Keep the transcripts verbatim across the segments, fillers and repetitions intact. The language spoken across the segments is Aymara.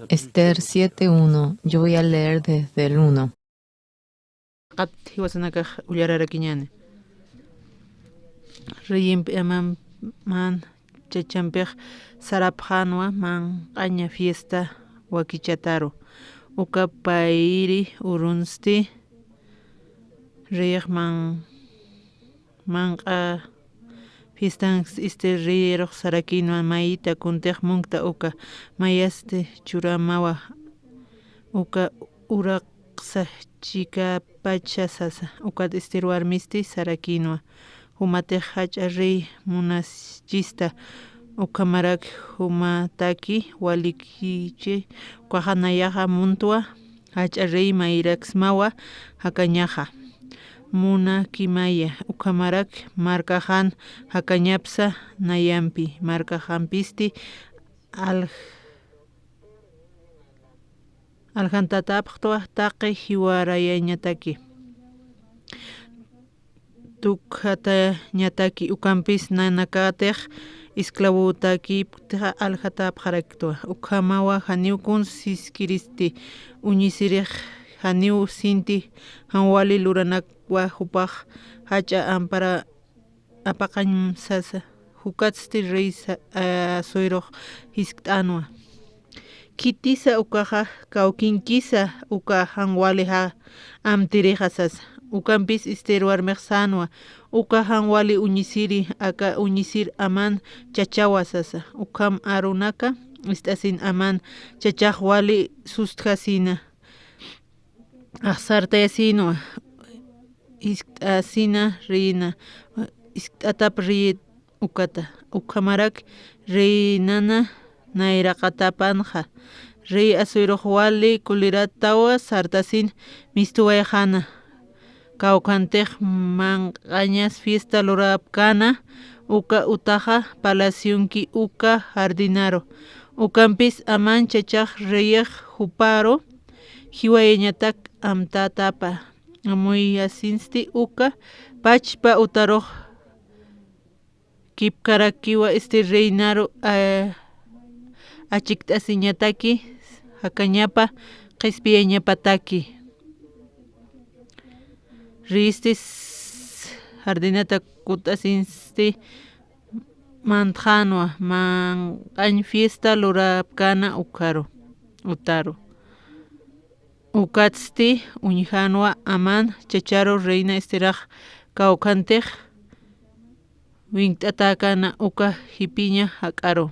Ester siete uno, yo voy a leer desde el uno. Qat jiwasanakax ullararakiñäni. Reyimpi Amán chachampix sarapxänwa manq'aña fiesta wakichataru. Uka payri urunsti reyix man-, manq'a fiestanks isti reyirux sarakïnwa mayita kuntix munkta uka mayasti churamawa uka uraqsa chikapacha sasa. Ukat istir warmisti sarakïnwa jumatix jach'a rey munaschista ukhamarak jumataki walikichi ukaxa nayaxa muntwa jach'a rey mayraksmawa jakañaxa munakimaya ukhamarak markaxan jakañapsa nayampi markaxampisti alj-, aljantatapxtwa taqi jiwarayañataki tukjatañataki ukampis nanakatix esclavotakipktixa aljatapxaraktwa ukhamawa janiw kuns siskiristi uñisirix janiw sinti jan wali luranakwa jupax jach'a ampara apaqañ sasa. Jukatsti rey Asuyrux jiskt'änwa khitisa ukaxa kawkinkisa uka jan wali amtirixa sasa. Ukampis Ester warmix sänwa uka jan wali uñisiri aka uñisir Amán chachawa sasa. Ukham arunaka ist'asin Amán chachax wali sustjasina axsartayasïnwa jiskt'asina reyna jiskt'atap rey ukata ukhamarak reynana nayraqatapanxa rey Asuyrux wali kuliratawa sartasin mistuwayxäna kawkhantix manq'añas fiesta lurapkäna uka utaxa palacionki uka jardinaru. Ukampis Amán chachax reyix juparu jiwayañatak amtatapa amuyasinsti uka pachpa utarux kipkarakiwa isti reynaru achikt'asiñataki jakañapa qhispiyañapataki. Reyistis jardinata kutt'asinsti mantxänwa manq'añ fiesta lurapkäna ukharu utaru. Ukatsti uñjänwa Amán chacharu reyna Esterax kawkhantix winkt'atäkäna uka jipiña jak'aru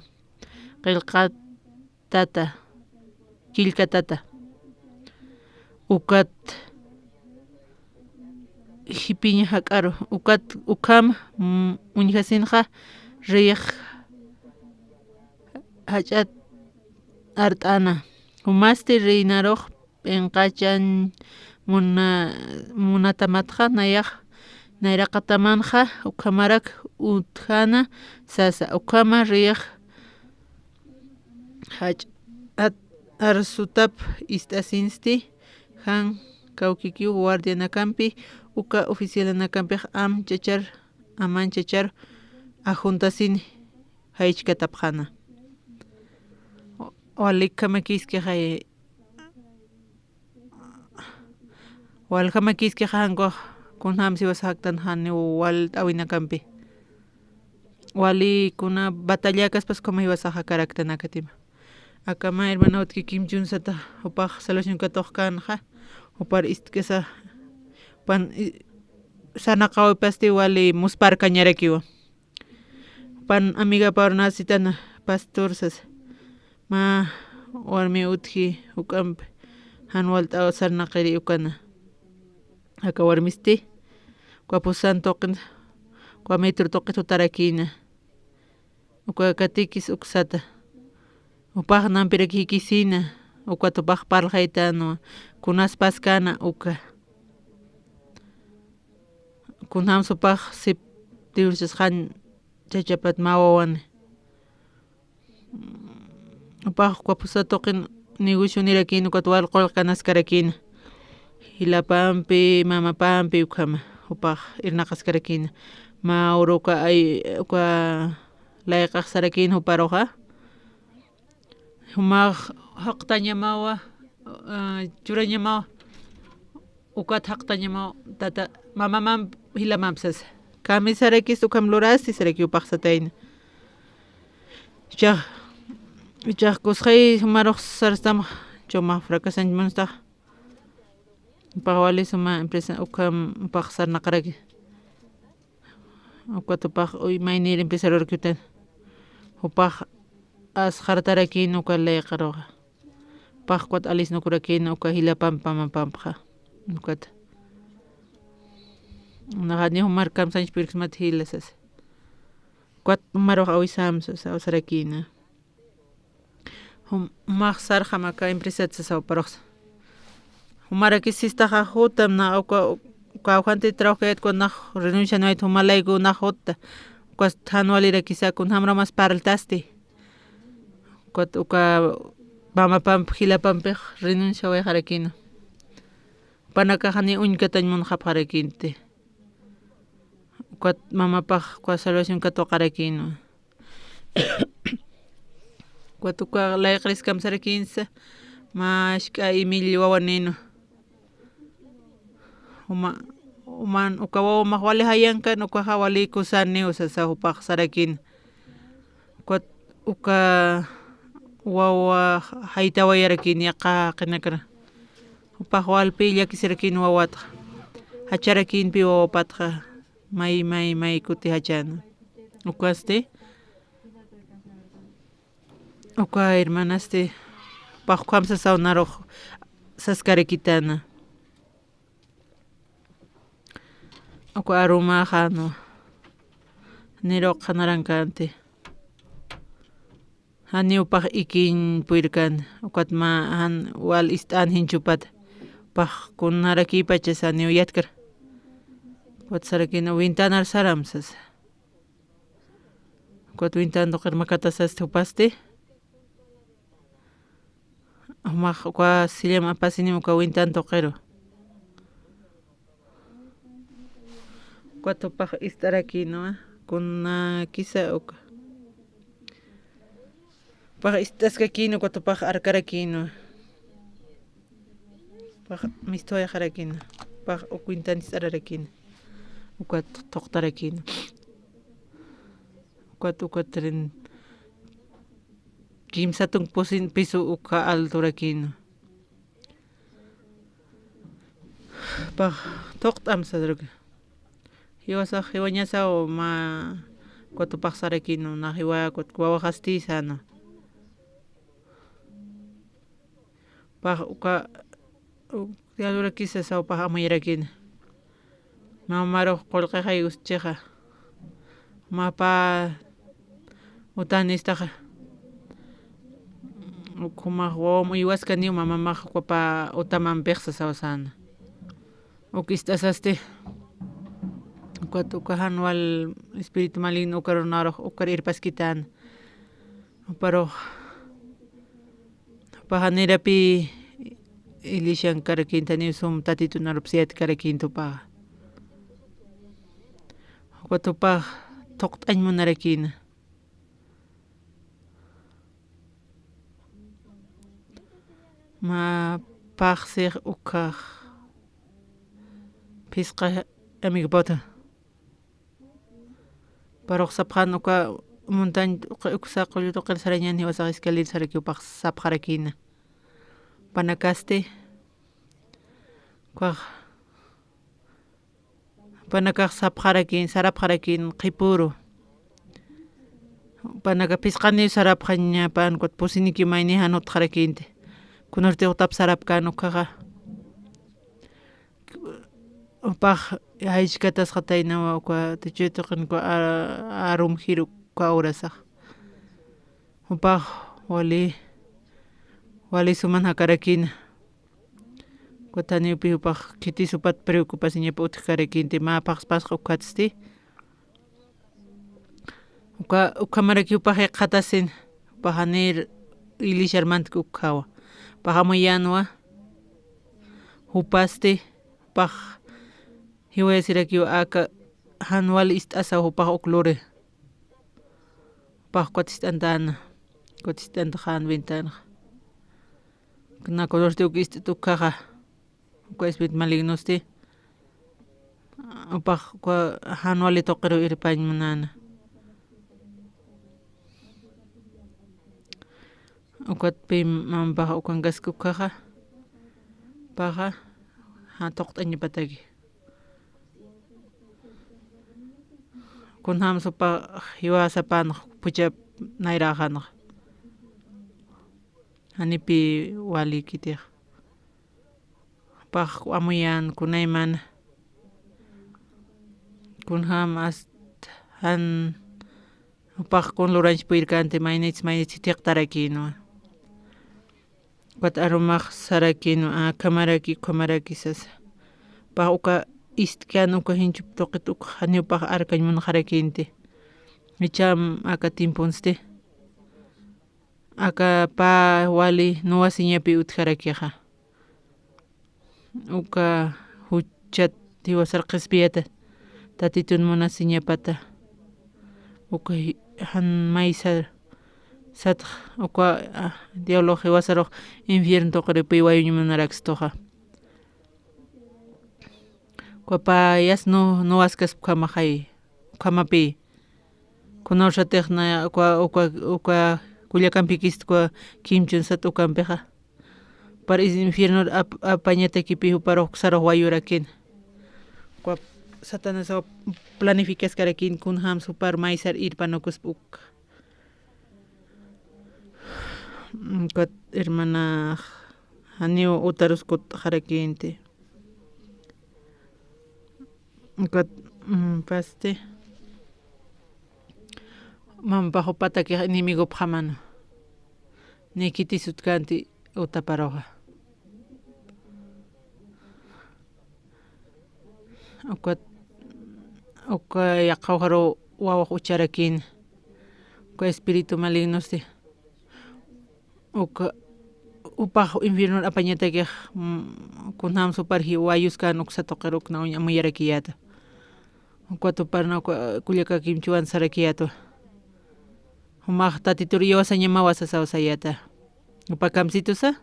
qillqatata killkatata. Ukat jipiña jak'aru ukat ukham uñjasinxa reyix jach'at art'äna. Jumasti reynarux p'inqachañ muna munatamatxa nayax nayraqatamanxa ukhamarak utjäna sasa. Ukhama reyix jach'at arsutap ist'asinsti jan kawkikiw guardianakampi uka oficialanakampix am chachar Amán chachar ajuntasini jaychkatapxäna. Walikhamakiskixay waljamakïskixankux kunjämsi iwasaxaktan janiw walt'äwinakampi. Wali kuna batallakas paskhuma iwasaxakaraktan akatima. Akama hermana utki kimchunsata jupax salvacionkatuxkänxa jupar istk'isa pan sarnaqawipasti wali musparkañarakiwa. Pan amiga parnasitana pastor sasa. Mä warmi utji juk'ampi Jan walt'aw sarnaqiri ukana. Aka warmisti, uka pusan tuqin, uka metro tuqit jutarakïna. Uka katikis uksata. Jupax nampirak jikisïna, ukat jupax parlxaytänwa, kunas paskäna uka. Kunjams jupax sip divorciasxañ chachapat mä wawani. Jupax uka pusa tuqin negocionirakïna, ukat wal qullqi kanaskarakïna. Jilapampi, mamapampi ukhama, jupax irnaqaskarakïna. Mä uru uka ay, uka layq'ax sarakïna juparuxa. Jumax jaqtañamawa, ah, churañamawa, ukat jaqtañamawa, tata, mamamamp, jilamamp sasa. Kamisarakis ukham lurasti, saraki jupax satayna. Ichax, ichax kusxay jumarux sarstam, chumax fracasanch munstax. Jupax wali suma empresa ukham jupax sarnaqaraki. Ukat jupax uy maynir empresarioraki jutan. Jupax asxartarakïna uka layq'aruxa. Jupax ukat alisnukurakïna uka jilapamp mamapampxa. Ukat. Naxani jumar kamsañch pirksmat jila sasa. Ukat jumarux awisam sasa, awisarakïna. Jum-, jumax sarxam aka empresat sasaw paruxsa. Jumarakis sistaxa jutam na uka, uka awjanti trabajkayat kuna nax renuncianwayt jumalayku nax jutta. Ukas jan walirakisa kunjamramas parltasti. Ukat uka mamapamp jilapampix renunciawayxarakïna. Jupanakax jani uñkatañ munxapxarakïnti. Ukat mamapax uka salvación katuqarakïnwa. Ukat uka layq'aris kamsarakïnsa, mä jisk'a imill wawanïnwa. Juma, juman uka wawamax wali jayankan, ukaxa wali kusaniw sasa jupax sarakïna. Ukat uka wawa jaytawayarakïn yaqha jaqinakra. Jupax walpi llakisirakïn wawatxa. Jacharakïnpi wawapatxa. May, may, may kuti jachäna. Ukasti. Uka hermanasti. Jupax ukham sasaw narux saskarakitäna. Uka arumaxa, no. Niruq qhanarankanti. Janiw pax ikiñ purirkan, ukat mä jan wal ist'an jinchupat. Pax kunarakipacha saniw yatkar. Ukat sarakina, wintanar saram sasa. Ukat wintan tuqir makatasasti jupasti. Jumax uka sillam apasinim uka wintan tuqiru. Ukat jupax ist'arakïnwa, kunakisa uka. Jupax ist'askakïnwa, ukat jupax arkarakïnwa. Jupax misthuwayxarakïnwa. Jupax uk wintan ist'ararakïnwa. Ukat thuqtarakïnwa. Ukat, ukat rin. Kimsa tunk pusin piso uka alturakïnwa. Pax thuqt'am sasaraki. Jiwasax, jiwañasaw mä ukat jupax sarakïnwa, na jiwa ukat wawaxasti sänwa. Pax uka, u-, diablorakisa saw pax amuyarakïna. Mamarux qullqixay uschixa. Mä pä utanistaxa. Uk jumax wawam uywaskaniw, mamamax uka pä utamampix sasaw säna. Uk ist'asasti. Ukat uka jan wal espíritu maligno ukarunarux ukar irpaskitän. Juparux, jupaxa nirapi iglesian karakinta, ni sum Tatitunarup siyat karakinta jupaxa. Jupat jupax thuqt'añ munarakïna. Mä paxsix ukhax phisqa amigopata. Parux sapxan uka montañ tuqi, uksa qullu tuqir sarañan jiwasax escalera saraki jupax sapxarakïna. Jupanakasti, ukax, jupanakax sapxarakïn, sarapxarakïn qhipüru. Jupanaka phisqaniw sarapxañapan, ukat pusiniki mayni jan utxarakïnti. Kunartix utap sarapkän ukhaxa. Jupax jaychkatasxataynawa uka tichuytuqin uka a-, arum jir uka urasax. Jupax wali, wali suman jakarakïna. Ukat janiwpï jupax khitis jupat preocupasiñapa utjkarakïnti, mä phaxspasxa ukhatsti. Uka, ukhamaraki jupax jikxatasin, jupax janir iglesiar mantk ukkhawa. Jupax amuyänwa, jupasti, jupax jiwayasirakiw aka jan wal ist'asaw jupax uk luri. Jupax ukat ist'antäna, ukat ist'antaxän ventanaxa. Kuna kunasti uk ist'it ukkhaxa. Uka espíritu malignosti. Jupax uka jan wali tuqiruw irpañ munäna. Ukatpï mampax ukankaski ukkhaxa. Jupaxa, ja, tuqt'añapataki. Kunjämsa jupax jiwasapänxa, phuchhap nayräxänxa. Janipï wali khitix. Jupax amuyän kunaymana. Kunjäm ast jan jupax kun lurañch purirkänti, maynits maynits jithiqtarakïnwa. Ukat arumax sarakïnwa, akhamaraki, ukhamaraki sasa. Jupax uka ist'kän uka jinchup tuqit uk janiw jupax arkañ munxarakïnti. Jichham aka tiemponsti. Aka pä wali nuwasiñapï utjarakixa. Uka juchat jiwasar qhispiyata, Tatitun munasiñapata. Uka ji-, jan maysar satx, uka, ah, diablox jiwasarux infierno tuqiripï wayuñ munarakstuxa. Uka pä yasta nu-, nuwaskas ukhamaxay, ukhamapï. Kunawsatix na, uka, uka, uka kullakampikist uka kimchun sat ukampixa. Jupar is-, infiernor ap-, apañatakipï juparux uksarux wayurakïna. Uka Satanasaw planificaskarakïn kunjämsa jupar maysar irpanukuspa uk. Ukat hermanax janiw utarus kutt'xarakïnti. Ukat, mm, pasti. Mampax jupatakix enemigopxaman. Ni khitis utjkänti utaparuxa. Ukat, uka yaqha ukaru wawaq ucharakïn. Uka espíritu malignosti. Uka, jupax infiernor apañatakix, mm, kunjämsa jupar ji-, wayuskän uksa tuqir uknawuñ amuyarakiyäta. Ukat juparna uka kullaka kimchuwan sarakiyätwa. Jumax Tatitur iwasañamawa sasaw sayäta. Jupa kamsitusa.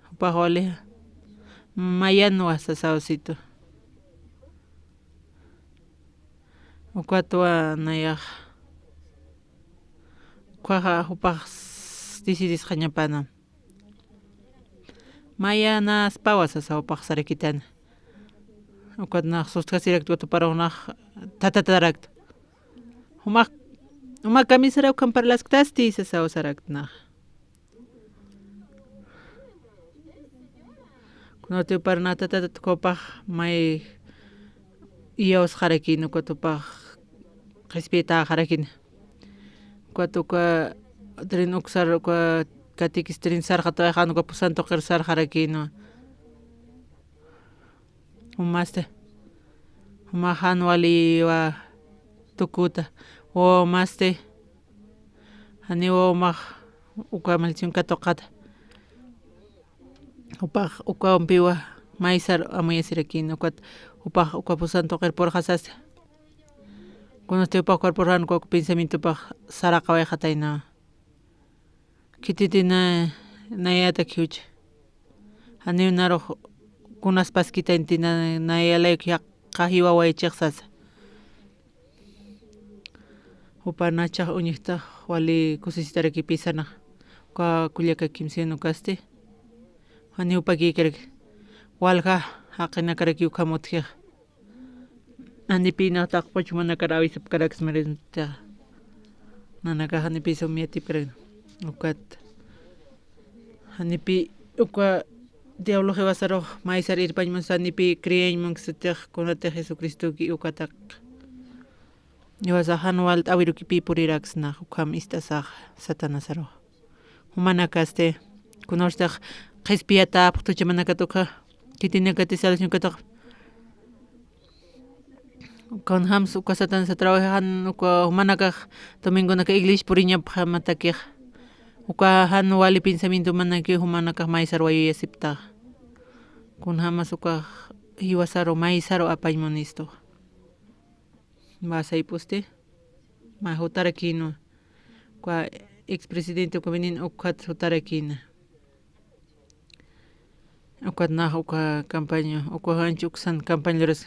Jupax wali mayanwa sasaw situ. Ukatwa nayax. Ukhaxa jupax decidisxañapana. Mayanaspawa sasa jupax sarakitana. Ukat nax sustjasiraktwa tuparux nax tatataraktwa. Jumax, juma kamisaraw ukham parlaskasti sasaw sarakt nax. Kunatï juparna tatatat jupax may iyawsxarakïn, ukat jupax qhispitäxarakïn. Ukat uka trin uksar, uka catequis trin sarxatawayxän, uka pusan tuqir sarxarakïnwa. Jumasti. Juma jan waliwa tukuta. Wawamasti. Janiw wawa jumax uka maldición katuqata. Jupax ukampiwa maysar amuyasirakïn, ukat jupax uka pusan tuqir purxasasti. Kunasti jupax ukar purxän, uka pensamientopax saraqawayxataynawa. Khititi na, nayätak jiwcha. Janiw narux kunaspaskitañti na, nayalayuk yaqha jiwawaychix sasa. Jupa nachax uñjtax wali kusisitarakipï sanax. Uka kullaka kimsiñ ukasti. Janiw pakïkaraki. Walja jaqinakaraki ukham utjix. Janipï nax taqpuch munakar awisapkaraksma rintixa. Nanakax janipï sum yatipkarakna. Ukat. Janipi uka diablo jiwasarux maysar irpañ munsa, janipi creeñ munksatix, kunatix Jesucristoki ukatak. Jiwasa jan walt'awirukipi puriraksnax, ukham ist'asax Satanasarux. Jumanakasti, kunawstix qhispiyatapx tuchamanakat ukha, khitinakati salvacionkatax. Kunjams uka Satanasa trabajan uka jumanakax domingonaka iglesia puriñapxamatakix. Uka jan wali pensamientomanaki jumanakax maysar wayuyasiptax. Kunjamas ukax jiwasaru maysaru apañ munistu. Mä saypusti, mä jutarakïnwa. Uka expresidente uka vinin ukat jutarakïna. Ukat nax uka campaña, uka janch uksan campaña luras.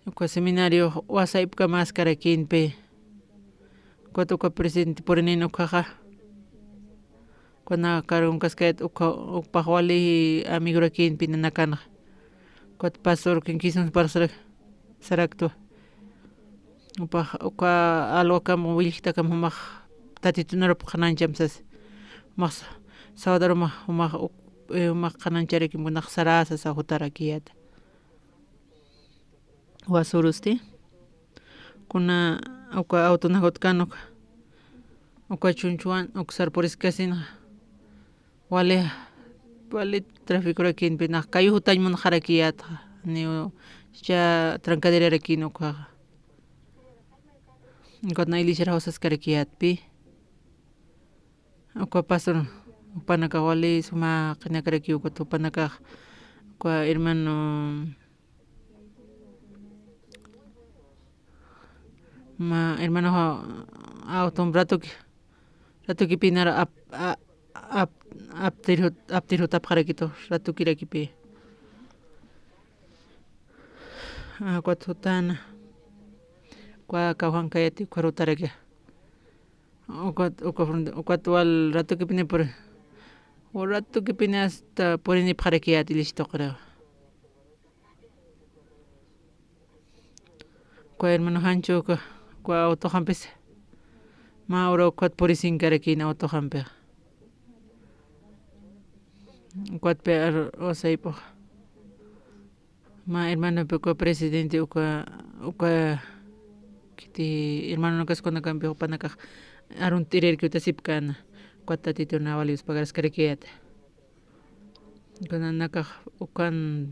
Uka seminario wasaypkamas karakïnpi. Ukat uka presidente purinin ukhaxa. Kuna karunkaskayat uka, upax wali amigorakïnpi nanakanxa. Ukat pastor kinkisnus parxsarak, saraktwa. Upax, uka alwakam, willjtakam jumax Tatitunarup qhanañcham sas. Jumax sa-, sawadaruma, jumax uk-, eh, jumax qhanañcharakim kunax sarasa sa jutarakiyata. Wasurusti. Kuna uka autonak utkan uka, uka chunchwan uksar puriskasinxa. Wali, wali traficorakïnpi nax kayu jutañ munxarakiyatxa. Niw cha trancaderarakïn ukhaxa. Ukat na iglesiar jawsaskarakiyatpi. Uka pastor, jupanakax wali suma qinakarakiw ukat jupanakax, uka hermano, mä hermano, autom ratuki, ratukipinar ap-, a-, ap-, aptir jut-, aptir jutapxarakitu, ratukirakipi. Ukat jutana, uka kawjankayati, uka rutaraki. Ukat, uka front-, ukat wal ratukipinipuri. Wal ratukipini hasta purinipxarakiyat iglesi tuqiriw. Uka hermano janchu uka, uka autoxampis. Mä ura ukat purisinkarakïn autoxampixa. Ukatpi ar-, usaypux. Mä hermanopi uka presidente uka, uka, khiti hermanonakas kunakampi jupanakax arunt'irirki utasipkana, ukat Tatituna wali yuspagaraskarakiyata. Kunanakax ukan,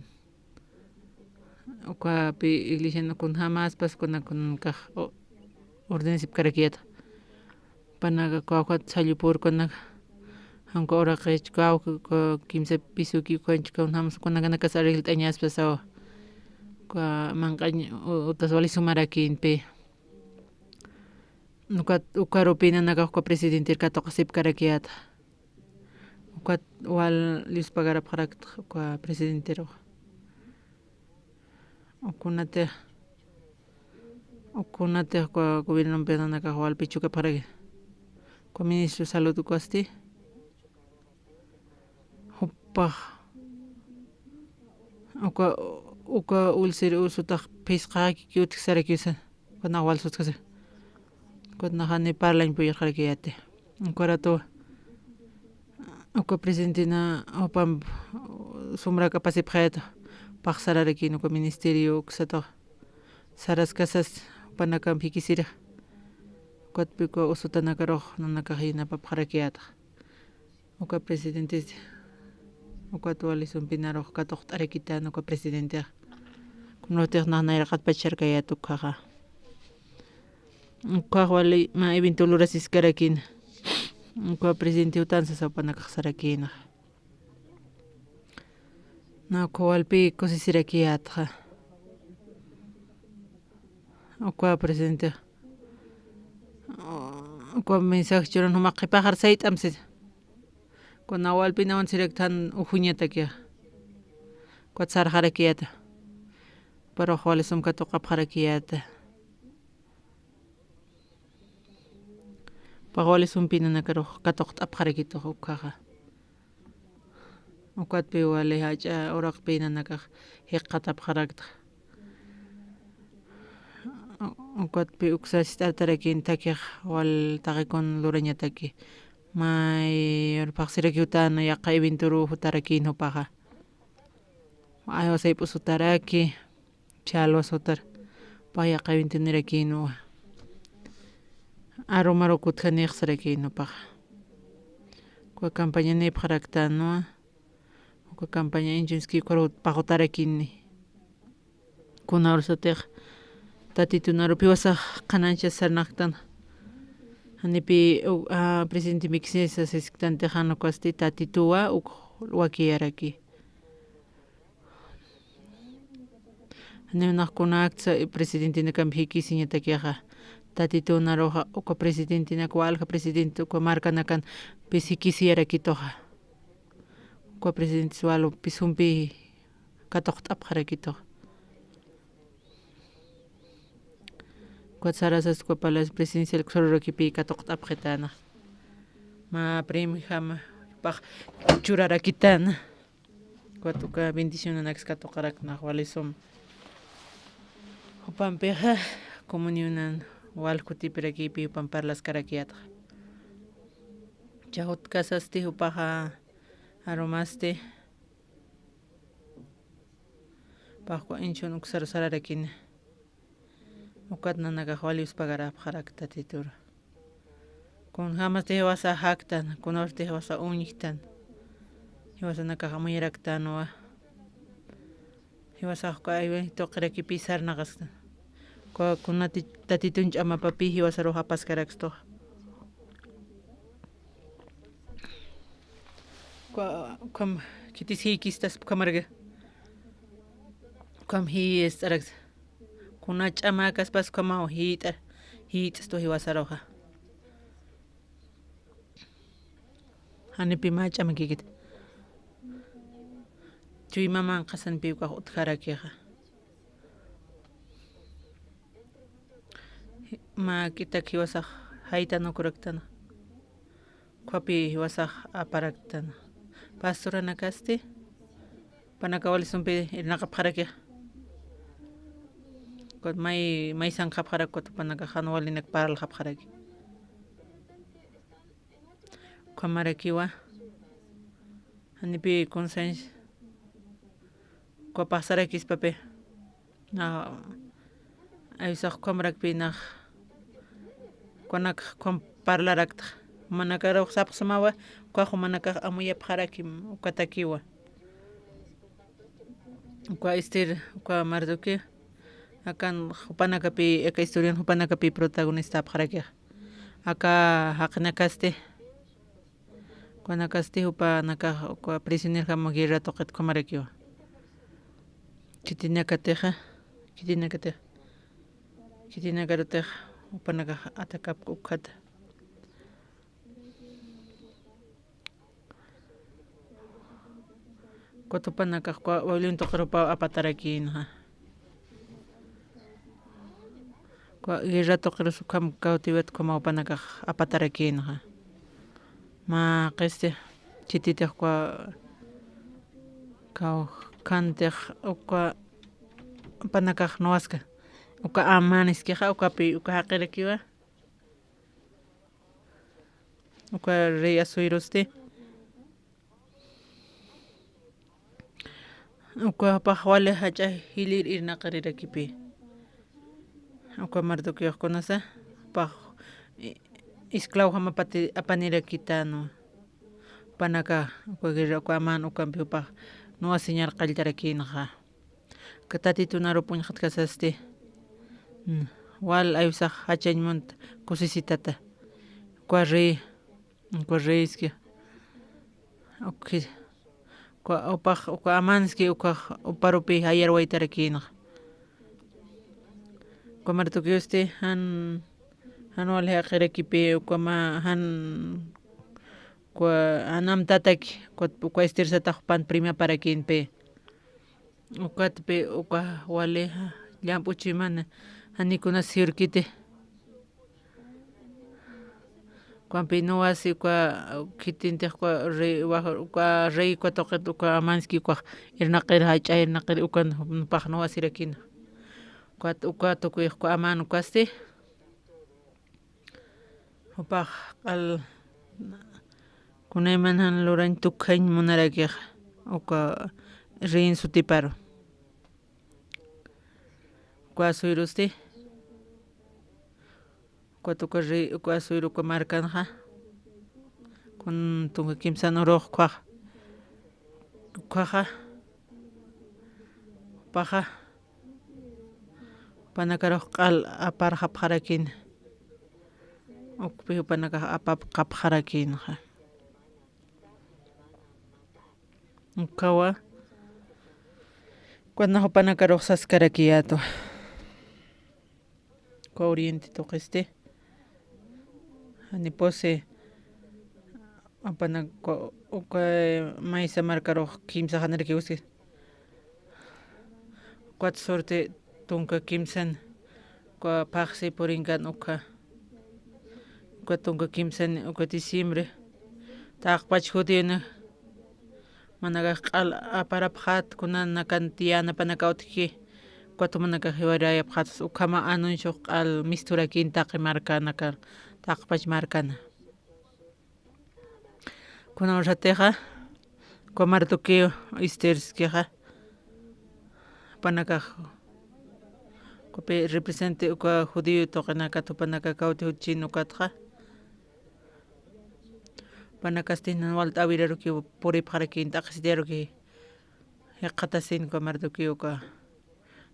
ukapi iglesian kunjamaspas kuna, kunanakax o-, ordenesipkarakiyata. Panaka kawkat sallupurkunaka, janka uraqich kawka, uka kimsa pisuki ukanchik kunjams kunakanakas arreglt'añaspa sawa. Uka manq'añ u-, utas wali sumarakïnpi. Ukat, ukarupi nanakax uka presidentir katuqasipkarakiyata. Ukat wal yuspagarapxarakta uka presidentirux. Ukunatix, ukunatix uka gobiernompi nanakax walpi chukapxaraki. Uka ministro salud ukasti. Jupax. Uka, uka ulcer usutax phisqaxakiki utjsarakiw sa. Uka nax wal sutjasa. Ukat naxani parlañ puyirxarakiyati. Uka ratu, uka presidentena jupamp sumrak apasipxayata, paxsararakïn uka ministerio uksatax saraskasas, jupanakamp jikisirix. Ukatpi uka usutanakarux nanakax yinapapxarakiyatax. Uka presidentes, ukat wali sumpinarux katuqt'arakitan uka presidentex. Kunutix nax nayraqatpacharkayat ukhaxa. Ukhax wali mä evento lurasiskarakïna. Uka presidente jutan sasa jupanakax sarakïnaxa. Na uka walpi kusisirakiyatxa. Uka presidente. Uka mensaje churan jumax qhipaxar sayt'am sisa. Kuna walpinawan siraktan ujuñatakixa. Ukat sarxarakiyata. Parux wali sum katuqapxarakiyata. Pax wali sumpinanakarux katuqt'apxarakitux ukhaxa. Ukatpi wali jach'a uraqpi nanakax jikxatapxarakta. Ukatpi uksa sist'artarakïn takix wal taqikun lurañataki. May urphaxsirakiw tän yaqha eventoru jutarakïn jupaxa. Aywa sayp'us jutaraki, chalwas jutar, jupax yaqha eventonïrakïnwa. Arumaru kutjanïxsarakïn jupaxa. Uka campañanïpxaraktänwa. Uka campaña inchunski ukharu paxutarakini. Kunawrasatix Tatitunarup jiwasax qhanañchas sarnaqtan. Janipï, u-, a, presidente mikisisa sisktanti jan ukasti Tatituwa uk wakiyaraki. Janiw nax kunaksa presidentinakampi jikisiñatakixa. Tatitunaruxa uka presidentenak walja presidente uka markanakan pis jikisiyarakituxa. Uka presidentes walu pisumpi katuqt'apxarakituxa. Ukat sarasas uka Palacio Presidencial uksarurakipï katuqt'apxitäna. Mä premiojam pax churarakitäna. Ukat uka bendicionanaks katuqarakna wali sum. Jupampixa comunionan wal kutipirakipï jupam parlaskarakiyätxa. Chawtkasasti jupaxa arumasti. Paxkwa inchun uksar sararakini. Ukat nanakax wali uspagarapxarak Tatitur. Kunjämasti jiwasa jaktan, kunawsti jiwasa uñjtan. Jiwasanakax amuyaraktänwa. Jiwasax uka aywi tuqirakipï sarnaqasktan. Uka kunati Tatitun ch'amapapï jiwasarux apaskarakstuxa. Uka, ukham khitis jïkistaspa ukhamaraki. Ukham jïst'araksa. Kuna ch'amäkaspas ukhamaw jït'a, jït'stu jiwasaruxa. Janipï mä ch'amakïkiti. Chuyma manqhasanpï ukax utjarakixa. Mä k'itak jiwasax jaytan ukuraktana. Ukhapï jiwasax aparaktana. Pastoranakasti, jupanaka wali sumpi irnaqapxaraki. Ukat may, may sanxapxarak ukat jupanaka jan walinak parlxapxaraki. Ukhamarakiwa. Janipï conciencia. Uka pasarakispapi. Na, aysax ukhamarakpï nax. Ukanakax ukham parlaraktxa. Jumanakarux sapxsmawa, ukax jumanakax amuyapxarakim ukatakiwa. Uka Ester, uka Mardoqueo, akan jupanakapï, aka historian jupanakapï protagonistapxarakixa. Aka jaqinakasti, ukanakasti jupanakax uka prisionerjam guerra tuqit ukhamarakiwa. Khitinakatixa, khitinakatixa, khitinakarutix jupanakax atacapk ukhata. Ukat jupanakax uka Babilonia tuqirupaw apatarakïnxa. Uka guerra tuqirus ukham cautividad ukhamaw jupanakax apatarakïnxa. Mä qisti chititix uka kawkantix uka jupanakax nuwaska. Uka Amán iskixa, ukapï uka jaqirakiwa. Uka rey Asuerosti. Uka jupax wali jach'a jilïr irnaqirirakipï. Uka Mardoqueox kunasa, jupax i-, esclavojam apati-, apanirakitäna. Jupanaka, uka guerra, uka Amán ukampi jupax nuwa señal qalltarakïnxa. Uka Tatitunarup uñjt'kasasti, mm, wal aysax jachañ munt kusisitata. Uka rey, uka rey iski, uka, uka, jupax, uka Amánski, ukax juparupï jayarwaytarakïnxa. Uka Mardoqueosti jan, jan wal jaqirakipï, uka mä, jan, uka jan amtataki, uka, uka Ester satax jupan premiaparakïnpï. Ukatpï uka wali llamp'u chuymana, jani kunas sirvkiti. Ukampï nuwasi uka khitintix uka rey, uka rey uka tuqit uka Amánski ukax irnaqir jach'a irnaqir ukan jupax nuwasirakïna. Ukat uka tukuyix uka Amán ukasti. Jupax q'al, Kunayman jan lurañ tukjañ munarakixa, uka rin sutiparu. Uka asuyrusti, uka tuka ri-, uka asuyru uka markanxa, kun tunka kimsan urux ukkhaxa, ukkhaxa, jupaxa, jupanakarux q'al aparxapxarakïna, ukpi jupanakax apapxapxarakïnxa. Ukkhawa, kuna jupanakarux saskarakiyätwa. Uka oriente tuqisti. Janipusi, jupanak-, uka, uka maysa markarux kimsa janirakiwski. Ukat surti tunka kimsan, uka phaxsi purinkan ukha. Uka tunka kimsan, uka diciembre. Taqpach judíona, jumanakax q'al aparapxät, kuna nakan tiyänapanakaw utjki, ukat jumanakax jiwarayapxätas, ukhama anunciux q'al misturakïn taqi markanakar, taqpach markana. Kuna ursatixa, uka Mardoqueo Esterskixa, jupanakax, ukapi represente uka judío tuqinakat jupanakax kawti jutchin ukatxa. Jupanakasti jan walt'äwiraruki puripxarakïn, t'aqhisitiyaruki jikxatasin uka Mardoqueo uka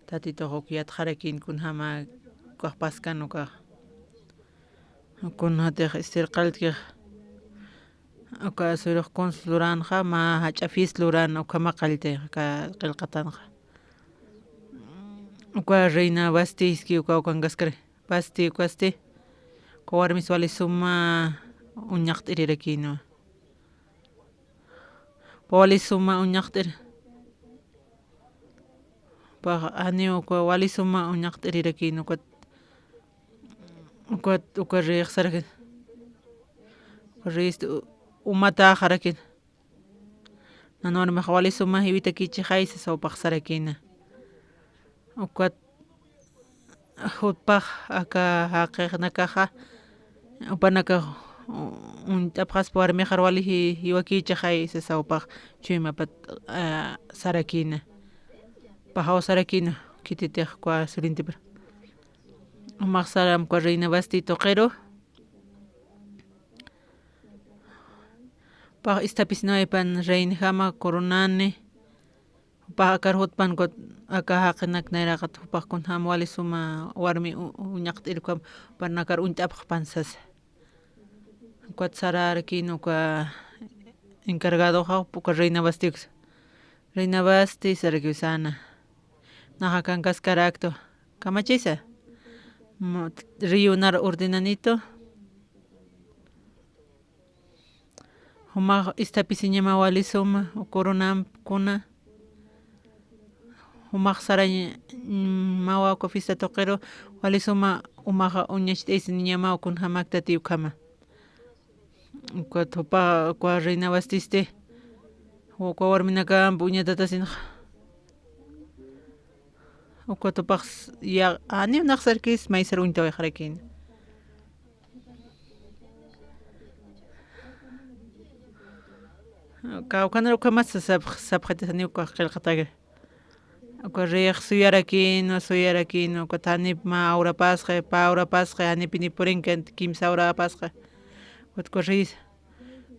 Tatitux uk yatxarakïn kunjama ukax paskan ukax. Kunjatix Ester qalltkix, uka asuyruxa kuns luränxa, mä jach'a fiesta lurän ukhama qalltix aka qillqatanxa. Uka reina Vasti jiski uka ukankaskari. Vasti ukasti, uka warmis wali suma uñaqt'irirakïnwa. Uka wali suma uñaqt'ir. Upax janiw uka wali suma uñaqt'iriraki, ukat, ukat, uka reyix saraki. Uka reyista u-, umatäxaraki. Nan warmix wali suma jiwitakichixay sasa upax sarakïna. Ukat jupax aka jaqinakaxa, jupanakax u-, uñt'apxaspa warmixar wali ji-, jiwakichixay sasa upax chuymapat, a, sarakïna. Upaxaw sarakïna, khititix uka surintipir. Jumax saram uka reina Vasti tuqiru. Jupax isthapisiniwaypan reinjama coronani. Jupax akar jutpan ukat aka jaqinak nayraqat jupax kunjam wali suma warmi u-, uñaqt'ir ukham jupanakar uñt'apxpan sasa. Ukat sarärakïn uka encargadoxa, uka reina Vasti uksa. Reina Vasti sarakiw säna. Naxa akankaskaräktwa. Kamachisa. Mu-, rey unar ordenanitu. Jumax isthapisiñama wali suma, u coronam kuna. Jumax sarañ, mm, mawa uka fiesta tuqiru, wali suma umaxa uñacht'ayasiniñama, kunjamäktati ukhama. Ukat jupa, uka reina Vastisti, uka warminakamp uñatatasinxa. Ukat jupax ya, janiw nax sarkis, maysar uñtawayxarakïn. Kawkhanar ukhamat sasapx-, sapxatasaniw ukax qillqataki. Uka reyix suyarakïnwa, suyarakïnwa, ukat janip mä urapasxi, pä urapasxi, janipini purinkan kimsa urapasxi. Ukat uka rey,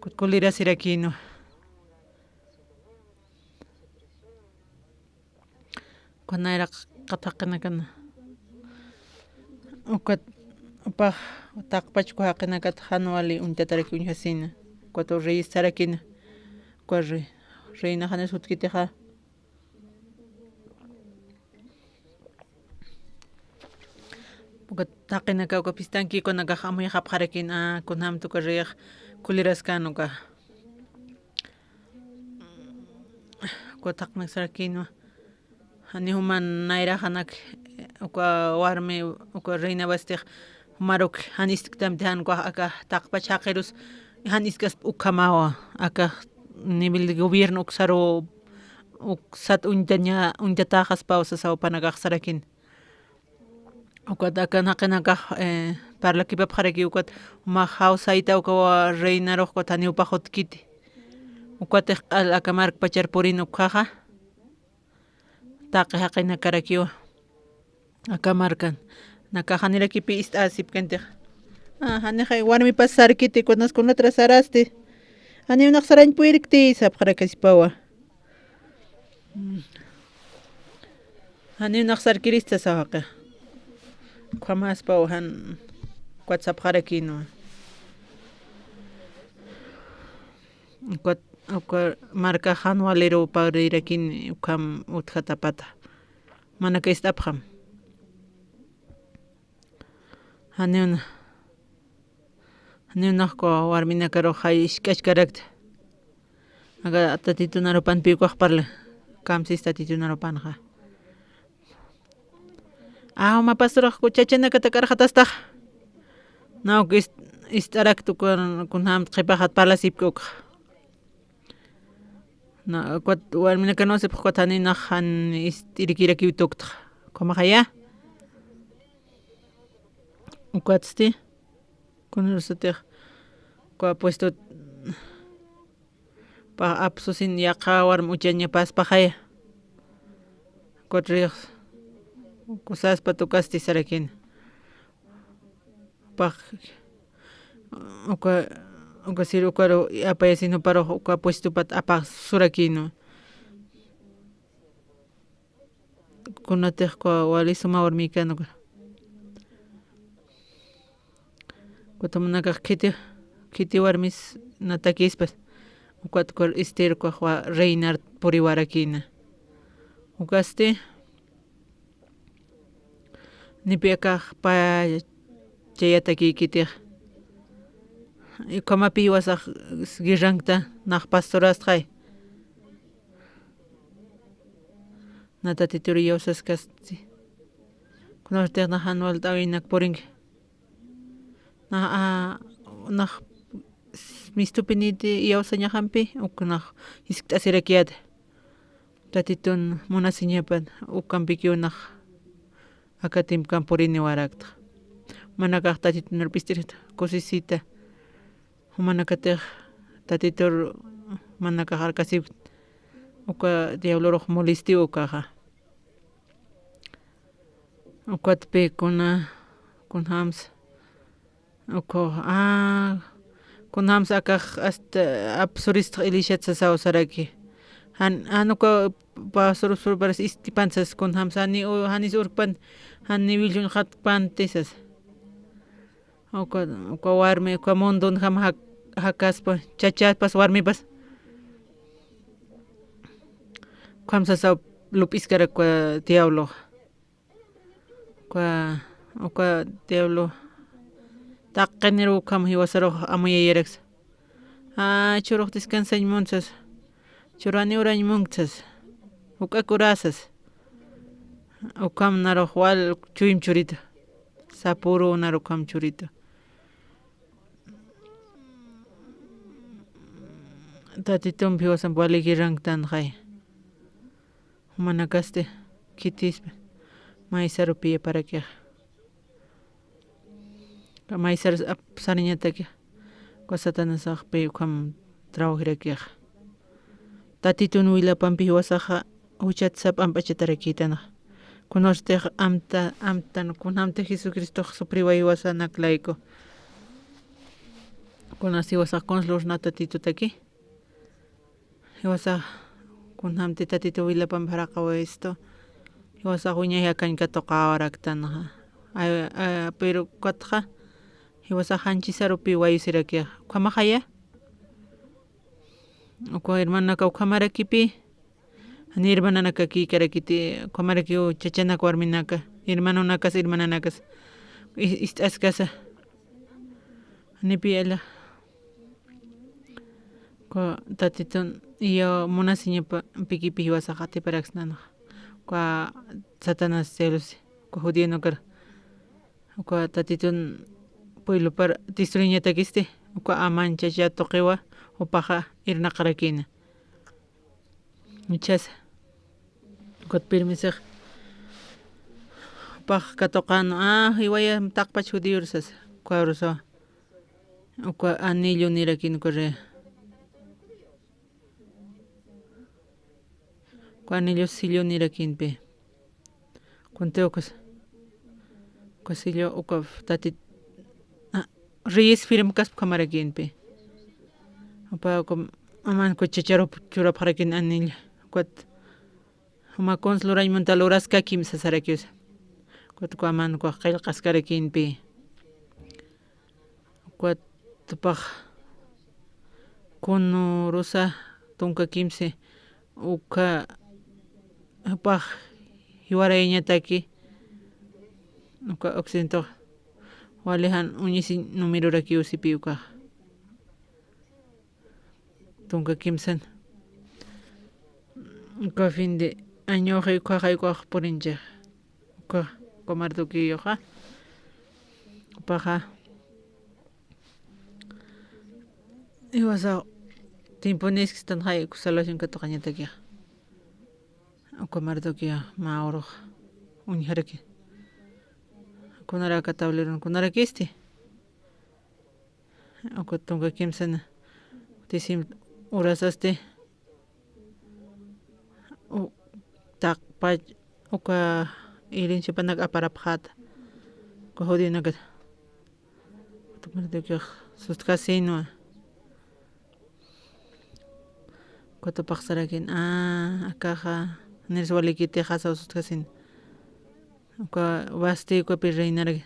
ukat kulirasirakïnwa. Uka nayraqat jaqinakana. Ukat, upax taqpach uka jaqinakat jan wali uñtataraki uñjasina. Ukat rey sarakina. Uka rey, reina janis jutkitixa. Ukat jaqinaka uka pistanki kunakax amuyxapxarakina, kunjamta uka reyix kuliraskan uka. Uka taqnak sarakïnwa. Jani juman nayraxanak uka warmi, uka reina Vastix, jumaruk jan istktamti jan ukax aka taqpach jaqirus, jan istkasp ukhamawa, aka nivel de gobierno uksaru, uksat uñtaña, uñtatäxaspaw sasa jupanakax sarakïn. Ukat akan jaqinakax, eh, parlakipapxaraki ukat, uma jawsayta uka wa-, reinarux ukat janiw paxutkiti. Ukatix q'al aka markpachar purin ukhaxa. Taqi jaqinakarakiwa. Aka markan. Nakax janirakipi ist'asipkantix. Ah, janixay warmipas sarkiti, kunas kunatra sarasti. Janiw nax sarañ puyrkti, sapxarakasipawa. Mm. Janiw nax sarkirista sawaqi. Ukhamaspaw jan ukat sapxarakinwa. Ukat, uka marka jan waliru pawrirakin ukham utjatapata. Manaka ist'apxam. Janiw na-, janiw nax uka warminakarux jay isk'achkarakta. Aka Tatitun arupanpi ukax parla. Kamsis Tatitun arupanxa. Ah, uma pastorux chachanakata k'arxatastax. Naw uk ist-, ist'arakta uka kunjämt qhipaxat parlasipki ukxa. Na, ukat warminakanusipx ukat janiw nax jan ist'irikirakiw tuktxa. Ukhamaxaya. Ukatsti. Kunasatix. Uka puesto pa apsusin yaqha warmi uchaña paspaxaya. Ukat rix. Kusaspat ukasti sarakina. Pax, uka, uka sir ukaru apayasin juparux uka puestupat apasurakïnwa. Kunatix uka wali suma warmïkän uka. Ukat jumanakax khiti, khiti warmis natakispas. Ukat uka Ester ukax wa-, reinar puriwarakïna. Ukasti, nipi akax pa chayatakïkitix. Ukhamapi jiwasax guerrankta nax pastorastxay. Na Tatitur iyawsaskasti. Kunartix nax jan walt'äwinak purinki. Nax, a, nax mistupiniti iyawsañaxampi, uk nax jiskt'asirakiyäta. Tatitun munasiñapan, ukampikiw nax aka timpkan puriniwaraktxa. Jumanakax Tatitunir p'ist'irkta, kusisita. Jumanakatix Tatitur jumanakax arkasipkta. Uka diablorux molestiw ukaxa. Ukatpi kuna, kunjams, uku, ah, kunjams akax hasta apsuristx Elishat sasaw saraki. Jan, jan uka pastor sur paras istipan sas kunjams, jani u-, janis urkpan, jani willuñxatpanti sas. Uka, uka warmi, uka mundun jam jak-, jakaspa, chachaspas warmipas. Ukham sasaw lup'iskarak uka diablo. Uka, uka diablo. Taqinir ukham jiwasarux amuyayaraksa. Ah, churux descansañ munksas. Churani urañ munksas. Uk'ak urasas. Ukham narux wal chuyim churita. Sapuru nar ukham churita. Tatitumpi jiwasamp wali guerranktanxay. Jumanakasti khitispa. Maysarupiyaparakix. Maysar ap-, sariñatakix. Uka Satanasaxpi ukham trabajirakix. Tatitun wilapampi jiwasaxa juchat sap'amp'achatarakïtanxa. Kunartix amta, amtan, kunjamti Jesucristox sufriwa jiwasanak layku. Kunas jiwasax kuns lurna Tatitutaki. Jiwasax kunjamti Tatitu wilapampi jaraqawayistu. Jiwasax wiñay jakañ katuqawaraktanxa. Ay, ay, pero ukatxa, jiwasax janchisarupi wayusirakixa. Ukhamaxaya. Uka hermanaka ukhamarakipi. Jani hermananaka kïkarakiti, ukhamarakiw chachanak warminaka, hermanonakas, hermananakas. Is-, ist'askasa. Janipi ala. Uka Tatitun iya munasiñapa pikipi jiwasax atiparaksnanxa. Uka Satanás celosi, uka judíanukar. Uka Tatitun pueblopar destruiñatakisti, uka aman chacha tuqiwa, jupaxa irnaqarakïna. Ichhasa. Ukat pirmisix. Pax katuqan, ah, jiwaya taqpach judío sas, ukarusa. Uka anillo nirakin uka re. Uka anillo sello nirakinpi. Kunti ukas. Uka sello, uka tatit, ah, reyes firmkaspa ukhamarakinpi. Upa uka aman uka chacharup churapxarakin anillo. Ukat Juma kuns lurañ munta luraskakim sasarakiw. Ukat uka aman uka qillqaskarakinpi. Ukat jupax kunurusa tunka kimsi uka jupax jiwarayañataki. Uka occidentox wali jan uñisi numerurakiw sipi ukax. Tunka kimsan. Uka fin de añoxi ukhaxay ukax purinchix. Uka, uka Mardoqueoxa. Upaxa. Iwasa tiempo niskstanxay uka salvación katuqañatakixa. Uka Mardoqueo mä urux uñjaraki. Kunaraka tablerun kunarakisti. Uka tunka kimsana. Tisim urasasti. U-, taqpach uka irinchipanak aparapxäta. Uka judionakat. Uka Mardoqueox sustkasinwa. Uka tupax sarakin, ah, akaxa, nirs walikitixa saw sustkasin. Uka Vasti ukapi reinaraki.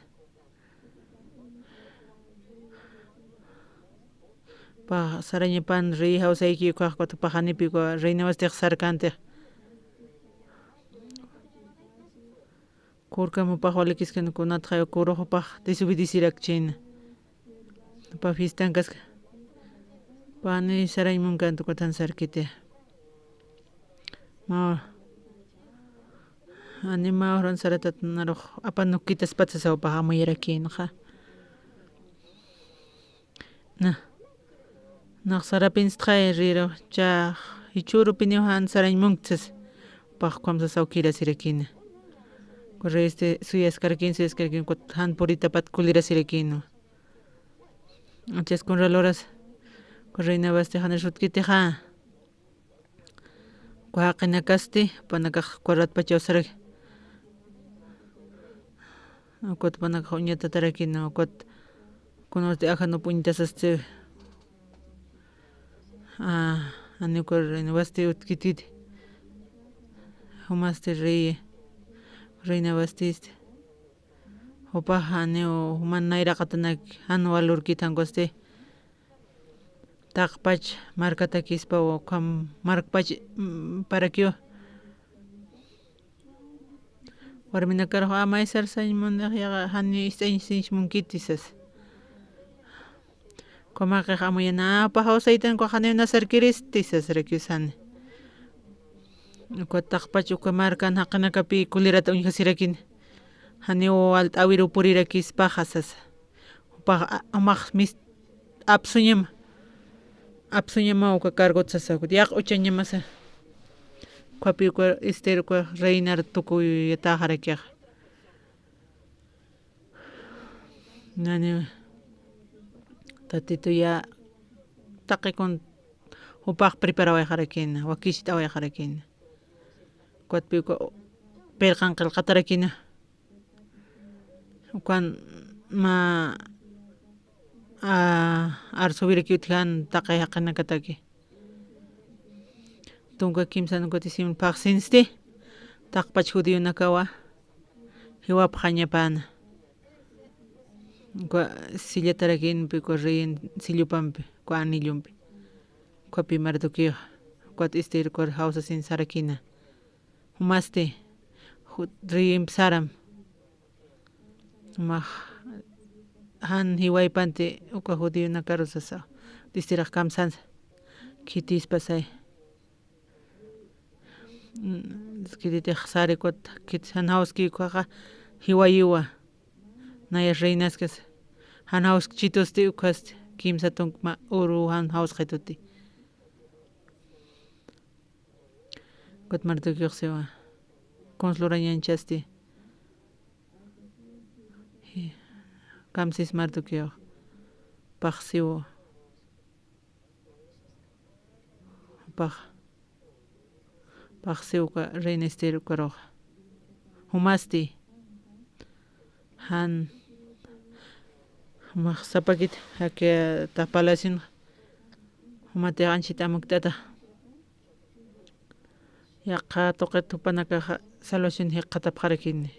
Pa sarañapan rey jawsayki ukax ukat paxanipi uka reina Vastix sarkantix. Kurkam jupax walikiskan kunatxay kurux jupax desobedecirakchina. Jupa fiestan kaska. Pani sarañ munkanta ukatan sarkiti. Ma, ani mä uran saratat narux apanukitaspat sasa jupax amuyarakïnxa. Na, nax sarapinstxay rïraw, chax jichhürupiniw jan sarañ munkta sasa. Jupax ukham sasaw kirasirakïna. Uka reysti suyaskarakïn, suyaskarakïn, ukat jan puritapat kulirasirakïnwa. Achas kunra luras, uka reina Vasti janir sutkitixa. Uka jaqinakasti, jupanakax uka ratpachaw saraki. Ukat jupanakax uñatatarakïna, ukat kunasti ajanup uñtasasti. Ah, ani uka reina Vasti utjkititi. Jumasti rey, reina Vastisti. Jupax janiw juman nayraqatanak jan valorkit jan ukasti. Taqpach markatakispa ukham markpach, mm, parakiw. Warminakarux amay sarsañ munix yaqa janiw ist'añ sinch munkiti sasa. Ukhamax amuyana, ah, jupa jawsaytan ukax janiw na sarkiristi sasarakiw sani. Uka taqpach uka markan jaqinakapi kulirata uñjasirakini. Janiw alt'äwiru purirakispaxa sasa. Jupax a-, jumax mis-, apsuñama. Apsuñama uka cargot sasa, ukat yaq'uchañamasa. Ukhapi uka Ester uka reinar tukuyatäxarakixa. Nani Tatituya taqi kun jupax preparawayxarakïna, wakicht'awayxarakïna. Ukatpi uka pirqan qillqatarakïna. Ukan mä, a, arsubirakiw utjan taqi jaqinakataki. Tunka kimsan ukat isim phaxsinsti, taqpach judionakawa jiwapxañapäna. Uka sillatarakïnpi, uka reyin sillupampi, uka anillumpi. Ukapi Mardoqueo, ukat Ester uka jawsasin sarakïna. Jumasti, ju-, reyimp saram. Jumax jan jiwaypanti uka judionakaru sasa. Esterax kamsansa. Khitispa say. Mm, khititix sari ukat, khitis jan jawski ukaxa jiwayiwa. Naya reinaskas. Jan jawskchitusti ukasti. Kimsa tunkma uru jan jawskxituti. Ukat Mardoqueox siwa. Kuns lurañanchasti. Kamsis martukiw. Paxsiw. Pax. Paxsiw uka reina Ester ukarux. Jumasti. Jan. Jumax sapakit jaki ta palacion. Jumati anchit amukt'ata. Yaqha tuqit jupanakaxa salvación jikxatapxarakini.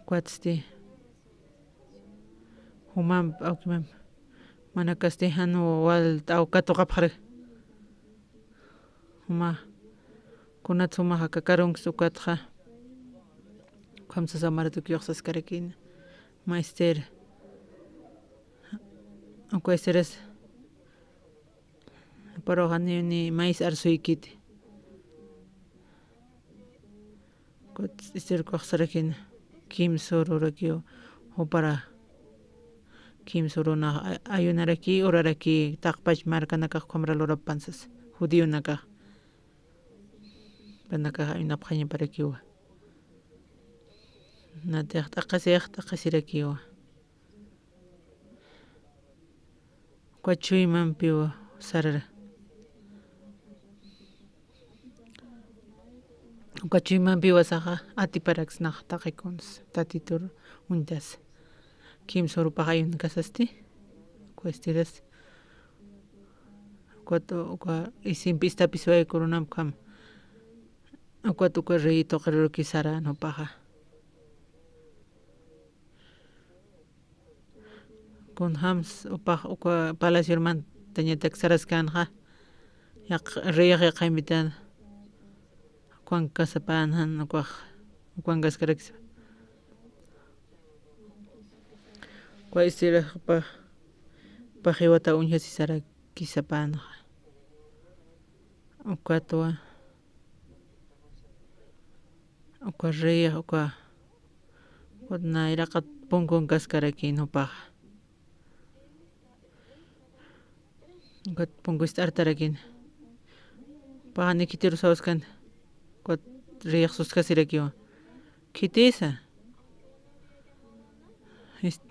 Ukatsti jumamp awkimamp manakasti jan wal t'aw katuqapxaraki. Juma kunat jumaxa kakarunks ukatxa. Ukham sasa martukiw saskarakini. Juma Ester. Uka Esteras. Juparuxa ni, ni mays arsuykiti. Ukat Ester ukax sarakini, kimsa ururakiw jupara. Kimsa urunax a-, ayunaraki, uraraki, taqpach markanakax ukhamra lurapan sasa, judionakax. Jupanakax ayunapxañaparakiwa. Natix t'aqasix, t'aqasirakiwa. Uka chuymampiw sarara. Uka chuymampiw saxa atiparaksnax taqi kuns Tatitur uñtas. Kimsa urupax ayunkasasti. Uka Esteras. Ukat uka isimpi istapis waykurunamkam. Ukat uka rey tuqirurki saran jupaxa. Kunjams upax uka palacior mantañatak saraskänxa, yaq-, reyx yaqha invitan, ukankasapan jan ukax, ukankaskaraksa. Uka Esterax upax, upax jiwata uñjasisarakisapänxa. Ukatwa. Uka rey, uka, ukat nayraqat punkunkaskarakin jupaxa. Ukat punku ist'artarakin. Jupaxa ni khitiru sawaskan. Ukat reyx suskasirakiwa. Khitisa. Ist-,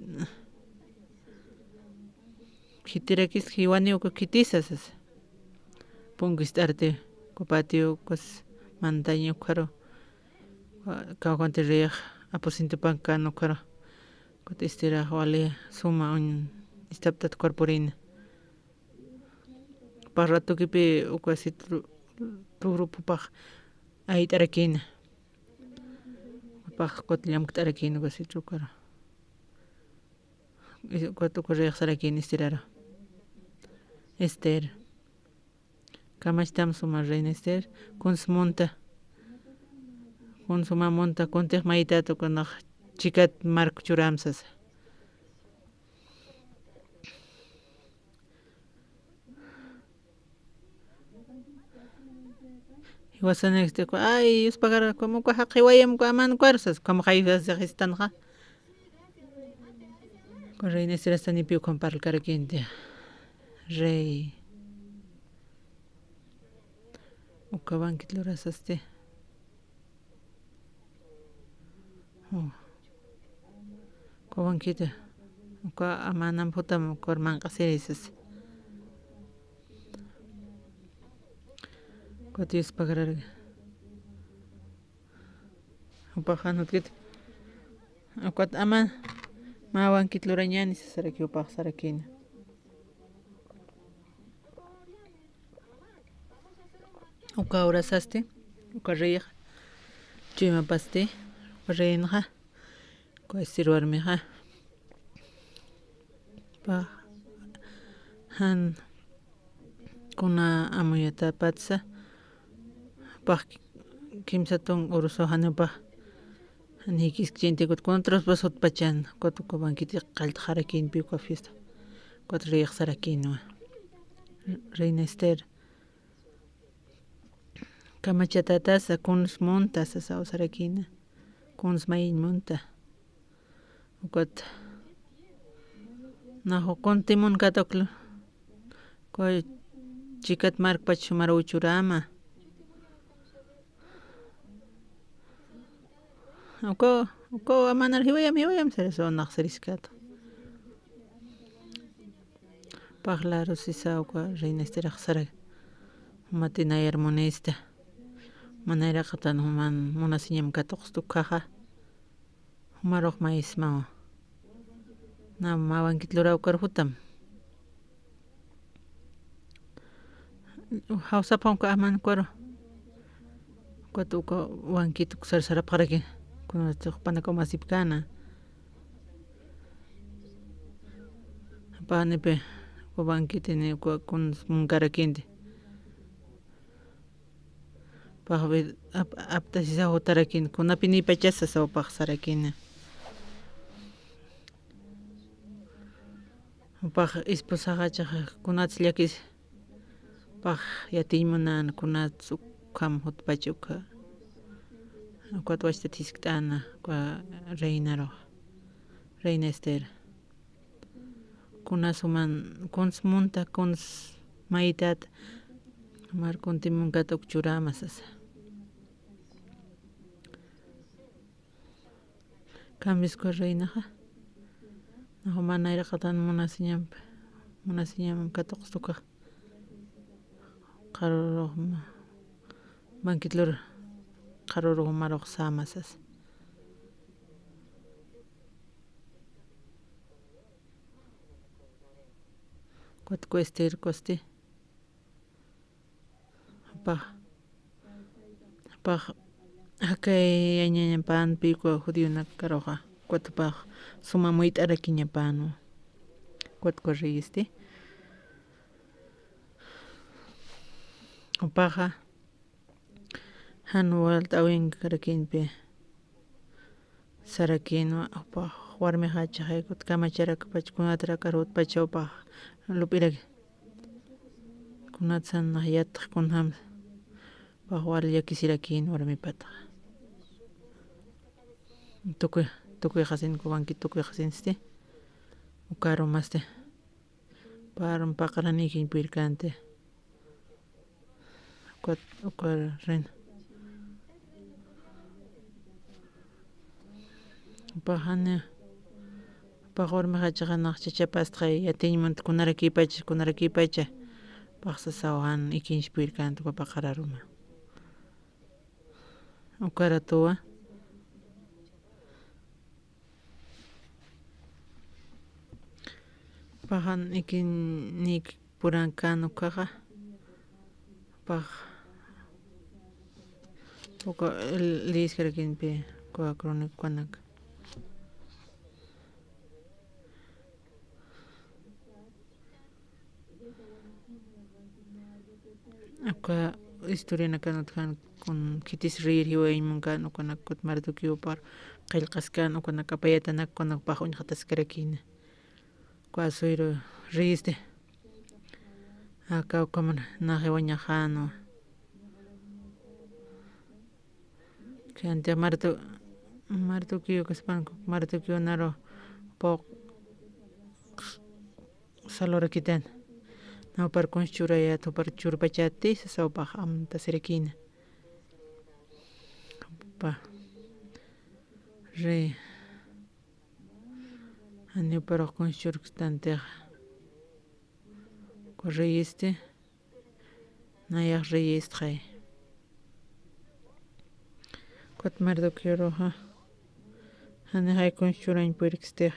Khitirakis jiwaniw uka khitisa sasa. Punku ist'arti, uka patio, ukas mantaña ukharu. Kawkhanti reyx aposentopan kan ukharu. Ukat Esterax wali suma uñ istaptat cuerporina. Jupax ratukipi uka sitru, turu jupax ayt'arakina. Jupax ukat llamkt'arakina uka sitru ukharu. Ukat uka reyx sarakin Esteraru. Ester. Kamachtam suma reina Ester. Kuns munta. Kuns suma munta. Kuntix maytät uka nax chikat mark churäm sasa. Jiwasanïksti uka, ay, yuspagara, como uka jaqi wayam uka aman ukaru sas, como jayusasix istanxa. Uka reina Ester sanipi ukham parlkarakinti. Rey. Uka banquet lurasasti. Uka banquet, uka aman amputam, uka manq'asiri sas. Ukat Dios pagararga. Jupax jan jutkit. Ukat aman, mä banquet lurañäni sasaraki, jupax sarakïna. Uka urasasti, uka reyx, chuymapasti, uka reynxa, uka Ester warmixa, jupax jan kuna amuyatapatsa, jupax kimsa tunka urusaw jan jupax, jan jikiskchïnti, ukat kuna trasvasot pachan, ukat uka banquet qalltxarakïnpi uka fiesta, ukat reyx sarakïnwa. Reina Ester. Kamachatätasa, kuns munta sasaw sarakïna. Kuns mayiñ munta. Ukat. Nax kunti munkät uklu. Uka chikat markpach sumar uchuräma. Uka, uka amanar jiwayam, jiwayam sarasaw nax sariskät. Paxlaru sisa uka reina Esterax sara. Jumatinayar munista. Manayraqatan juman munasiñam katuqstu ukhaxa. Jumarux maysmawa. Na mä wankit luraw ukar jutam. Jawsapxam uka aman ukaru. Ukat uka wankit uksar sarapxarakin. Kunatix jupanakaw masipkäna. Apanipi uka wankitini uka kuns munkarakindi. Pax wi-, ap-, aptasisaw jutarakin, kunapinïpachasa sasaw pax sarakini. Pax esposaxa chaxa kunats llakis, pax yatiñ munan kunats ukham jutpach ukha. Ukat wachtat jiskt'ana, uka reinarux, reina Ester. Kunas juman, kuns munta, kuns maytät, jumar kunti munkat uk churäma sasa. Cambios uka reinaxa. Nax juman nayraqatan munasiñamp, munasiñamp katuqstu ukax. Qharürux ma-, wankit lur, qharürux jumarux säma sasa. Ukat uka Ester ukasti. Pax, pax, jakayañañapanpi uka judionakaruxa, ukat pax suma muyt'arakiñapanwa. Ukat uka reyisti. Jupaxa, jan walt'äwinkarakïnpi sarakinwa, jupax warmixa chaxay kut kamacharakpach, kunatrak arutpachaw pax lup'iraki. Kunatsan nax yatiq kunjam, pax wal llakisirakïn warmipatax. Tukuy, tukuyxasin, uka wankit tukuyxasinsti. Ukarumasti. Parum paqaran ikiñ purirkänti. Ukat, uka reina. Paxani, pax warmixa chaxa nax chachapastxay, yatiñ munta kunarakïpacha, kunarakïpacha. Pax sasaw jan ikiñs purirkänti uka paqararuma. Ukaratuwa. Paxan ikiñnïk purankän ukaxa, pax uka lïskarakinpi uka crónicanak. Uka historianakan utjan kun khitis reyir jiwayañ munkän ukanak kut Mardoqueopar qillqaskän ukanak apayatanak ukanak pax uñxataskarakïna. Uka Asuero reyisti. Aka ukaman nax jiwañaxänwa. Khanti Mardo-, Mardoqueo kaspan, Mardoqueo naru jupaw salurakitan. Na jupar kuns churayät, jupar churpachäti sasaw pax amtasirakïna. Jupa. Rey. Jani juparux kuns churkstantixa. Uka reyisti. Nayax reyistxay. Ukat Mardoqueoruxa. Janixay kuns churañ purirkstixa.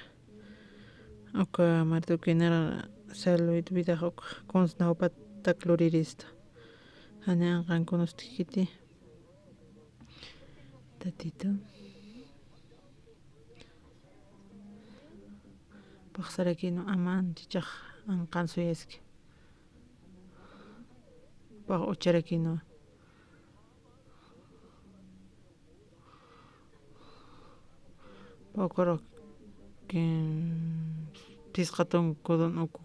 Uka Mardoqueo nara salud vidax uk kuns nax jupatak luriristu. Jani anqan kunustkiti. Tatito. Paxsarakïnwa Amán chichax anqan suyaski. Pax ucharakïnwa. Pax ukarux phisqa tunka kudun uk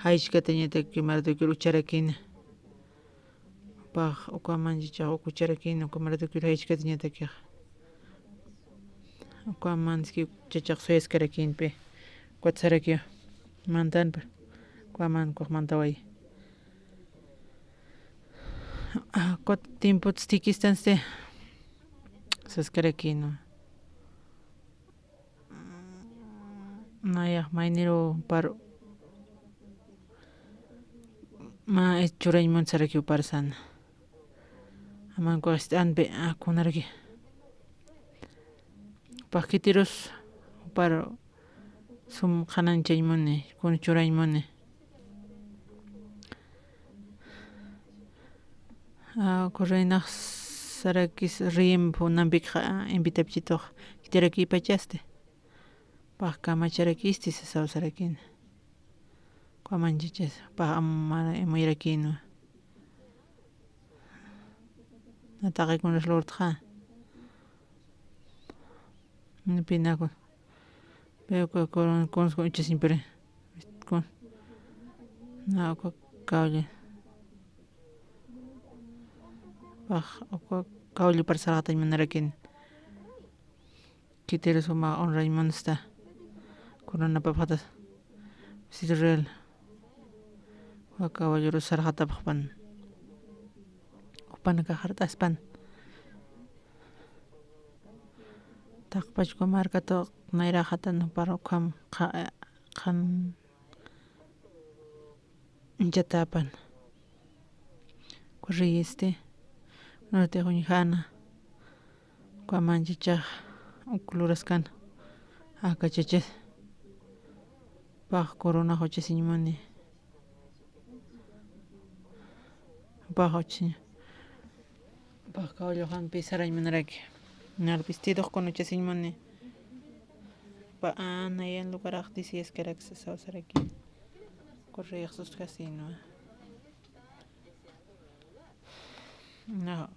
jaychkatañataki Mardoqueor ucharakïna. Pax uka Amán chichax uk ucharakïna, uka Mardoqueor jaychkatañatakixa. Uka Amán ski chachax suyaskarakïnpi. Ukat sarakiw mantanpa. Uka Amán ukax mantaway. Ukat tiempots thikistansti saskarakïnwa. Nayax mayniruw par mä churañ munsarakiw parsana. Aman kuxist'anpi, a, kunaraki. Pakitirus, juparu sum qhananchañ muni, kun churañ muni. A, correinax sarakis riyimp junampikxa invitapchitux, kitirakipachasti. Pax kamacharakisti sasaw sarakina. Kamanchachas, pax amara imuyarakinwa. Nataqikunas lurtxa. Pinakun. Pero ku, ku, kuns kun ichasiñ piri. Kun. Na, uka kawli. Pax, uka kawli parsaraqatañ munarakin. Kitiru suma honrañ munsta. Corona papxatas. Sirrel. Wa caballero sarxatapxpan. Jupanaka jart'aspan. Taqpachkwa markatu nayraxatan jupar ukham qha-, qhan inchatapan. Correyisti, norte uñjana. Kamanchachax uk luraskan. Aka chachas. Pax corona juchasiñ muni. Pax juchasiñ. Pax kawlluxampi sarañ munaraki. Narpistidux kunuchasiñ muni. Pa, a, nayan lugarax disiaskarak sasaw saraki. Correyax sustkasinwa. Na,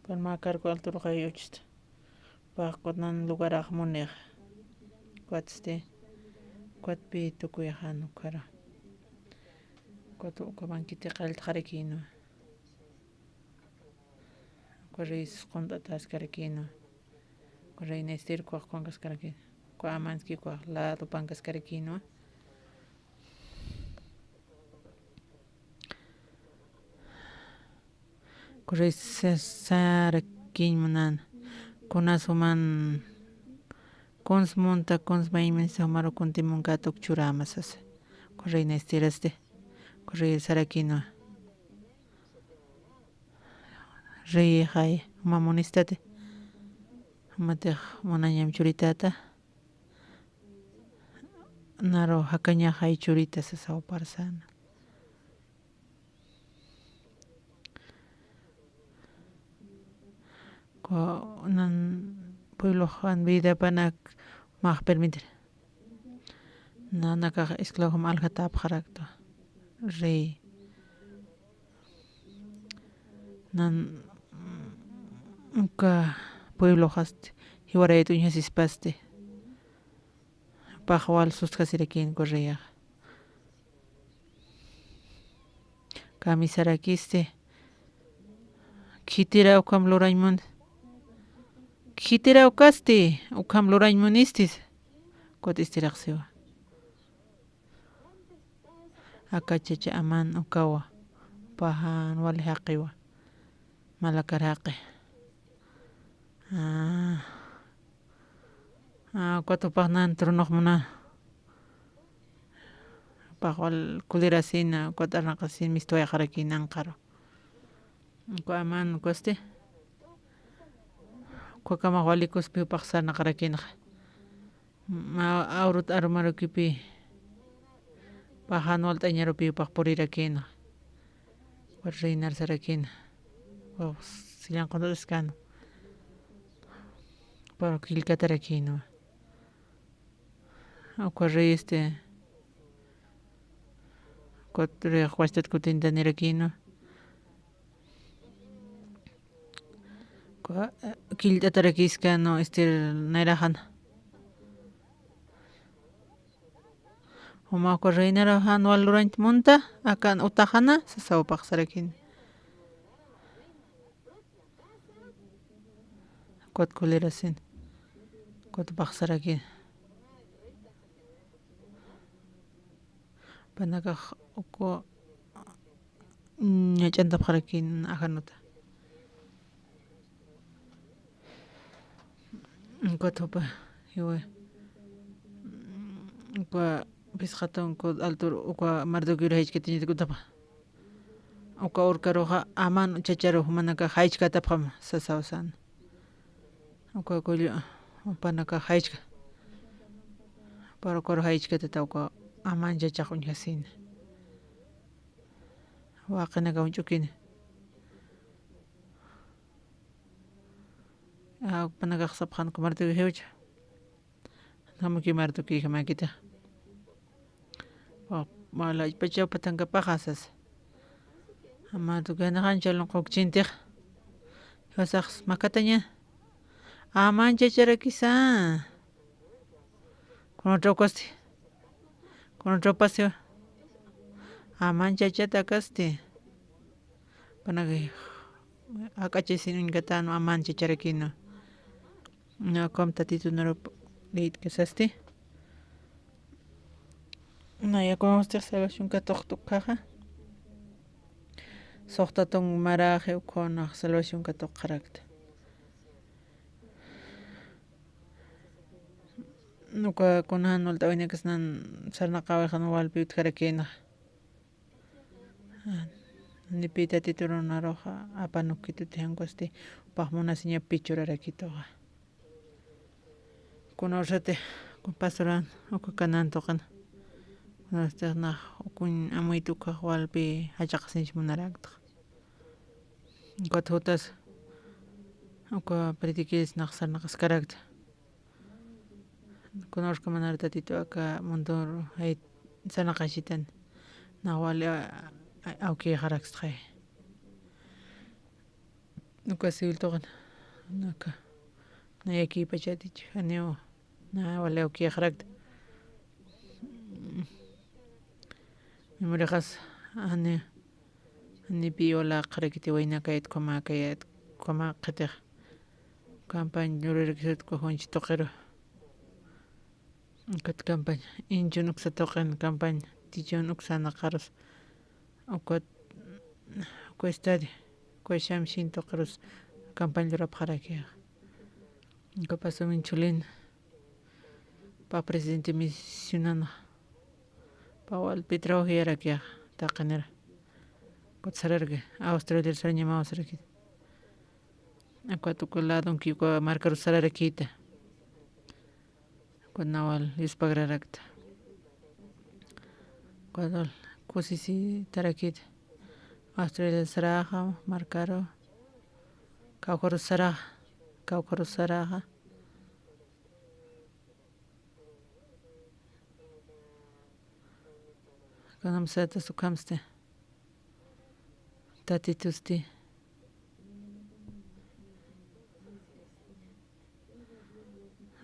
pan mä karku alturuxay uchta. Pax kunan lugarax munix. Kuatsti, kuatpi tukuyxan ukhara. Kuat ukaman kiti qalltxarakinwa. Correis qunt'ataskarakinu. Correina Ester kuax kuankaskarakinu. Kua amanski kuax lado pankaskarakinu. Correis sarakiñ munan. Kunas juman kuns munta, kuns mayminsa jumaru kunti munkäta uk churama sasa. Correina Ester asti. Correis sarakinwa. Reyixay, juma munistati. Jumatix munañam churitata. Naru jakañaxay churita sasaw parsana. Kunan puebloxan vidapanak max permitir. Nanakax esclavojam aljatapxarakta. Rey. Nan uka puebloxasti, jiwarayat uñjasispasti. Pax wal sustjasirakin correyax. Kamisarakisti. Khitira ukham lurañ mun. Khitira ukasti, ukham lurañ munistis. Kut'istiraqsiwa. Aka chacha aman ukawa. Pajan wali jaqiwa. Malakar jaqi. Ah. Ah, ukat jupax nan trunux muna. Jupax wal kulirasina, ukat arnaqasin mistuwayxarakina anqaru. Uka aman ukasti. Ukakamax walikuspi jupax sarnaqarakinxa. Ma, awrut arumarukipi. Pajan walt'añarupi jupax purirakina. Ukat reinar sarakina. Ukax sillan qunt'ataskan. Pero killkatarakinwa. Uka rey este, ukat rey wachtat kutintanirakinwa. Uka, eh, killt'atarakiskanu este nayraxana. Juma uka reinaru jan wal lurañt munta, akan utaxana, sasaw paxsarakin. Ukat kulirasin. Ukat paxsarakin. Panakax uku ñach'antapxarakin ajanuta. Ukat jupa, jiwa. Uka phisqatun uka altur, uka Mardoqueor jaychkatiñat uka utapa. uka urkaruxa aman chacharu jumanaka jaychkatapxam sasaw sän. Uka kullu jupanaka jaychka. Para ukaru jaychkatata uka aman chachax uñjasïna. Waqinaka uñch'ukini. Jupanakax sapxan kumartuki jiwcha. Jamuki martuki jamakita. Wa, wa, lachpachaw patankapaxa sasa. Martuki janaxan chalun qukchintix. Jiwasax makataña. Aman chacharakisa. Kunatrawkasti. Kunatrawpasiwa. Aman chachatakasti. Panaki ak'achisin uñkatanu aman chacharakinu. Nakom Tatitu narup liytkasasti. Nayakunaw mustix salvación katuqtukkaxa. Suxtatun maraxi ukhunax salvación katuqxarakta. Uka kunan walt'awinakasnan sarnaqawixan walpi utjarakinax. Nipi Tatitu runarux apanukituti jankusti upax munasiñapi churarakituxa. Kuna ursati, kun pasuran, uka kanan tuqin. Kunastix nax, ukun amuyt ukhax walpi jachaqsinch munarakta. Ukat jutas, uka prediquis nax sarnaqaskarakta. Kuna urska manar Tatitu aka mundor jay sarnaqachitan. Nax wali a, a, awkixarakstxay. Uka civil tuqin, naka, nayakipachatich, janiw, na wali awkixarakta. Memorixas, jani, janipi wali aqxarakiti waynakayat, ukhamakayat, ukhama qhitix. Campaña lurarakisat uka junchi tuqiru. Ukat campaña, inchun uksa tuqin campaña, tichun uksa naqarus, ukat, uka estadio, uka shamsin tuqirus campaña lurapxarakixa. Uka pasawin chulin, pa presidente misionana, pa walpi trabajayarakixa, taqinira. Ukat sararaki, Australia sarañamaw sarakita. Ukat uka ladunki uka markarus sararakita. Kuna wal yuspagrarakta. Kuna wal kusisitarakit. Australia saraxa, markaru. Kawkharus saraxa, kawkharus saraxa. Kunamsata sukhamsti. Tatitusti.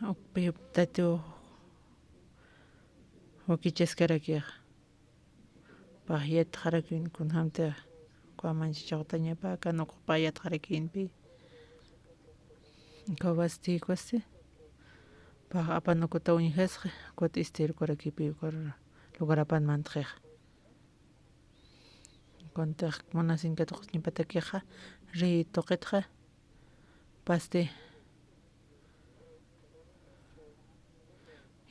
Ukpi Tatiw wakichaskarakixa. Pax yatxarakin kunjamti, uka manchachaxtañapa, kan ukxpa yatxarakinpi. Ukawasti, ukawasti. Pax apanukuta uñjasxi, ukat istirkurakipi, uka lugarapan mantxixa. Kuntix munasiñ katuqsiñapatakixa, ri tuqitxa, pasti.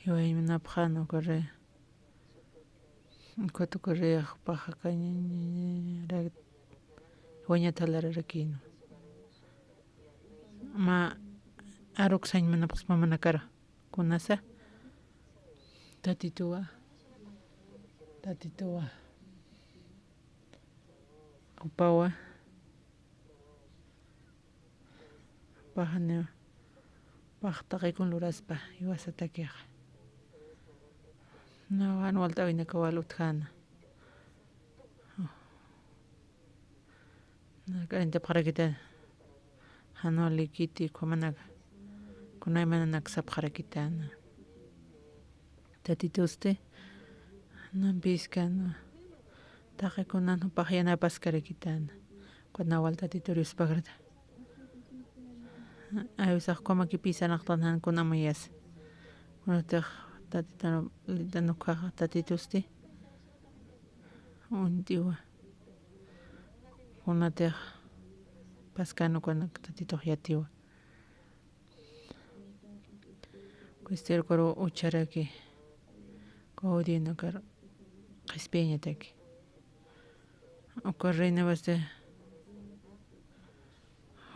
Jiwayañ munapxan uka ri, ukat uka ri, paxakañarak, jiwañat jalararakin. Mä aruksañ munapxspa manakaru. Kunasa, Tatituwa, Tatituwa, jupawa, jupax janiw, jupax taqikun luraspa jiwasatakixa. Nawa jan walt'äwinaka wal utjäna. Naka intipxarakitana. Jan walikiti ukhamanaka. Kunaymananaka sapxarakitana. Tatitusti. Nampïskänwa. Taqi kunan jupax yanapaskarakitana. Kuna wal Tatitur yuspagrta. Aywisax ukhamakipï sarnaqtan jan kuna amuyasa. Kunatix Tatitu lïtan ukhaxa Tatitusti. Uñt'iwa. Kunatix paskan ukanak Tatitux yatiwa. Cristian ukaru ucharaki. Uka judíonakar qhispiyañataki. Uka reina wasi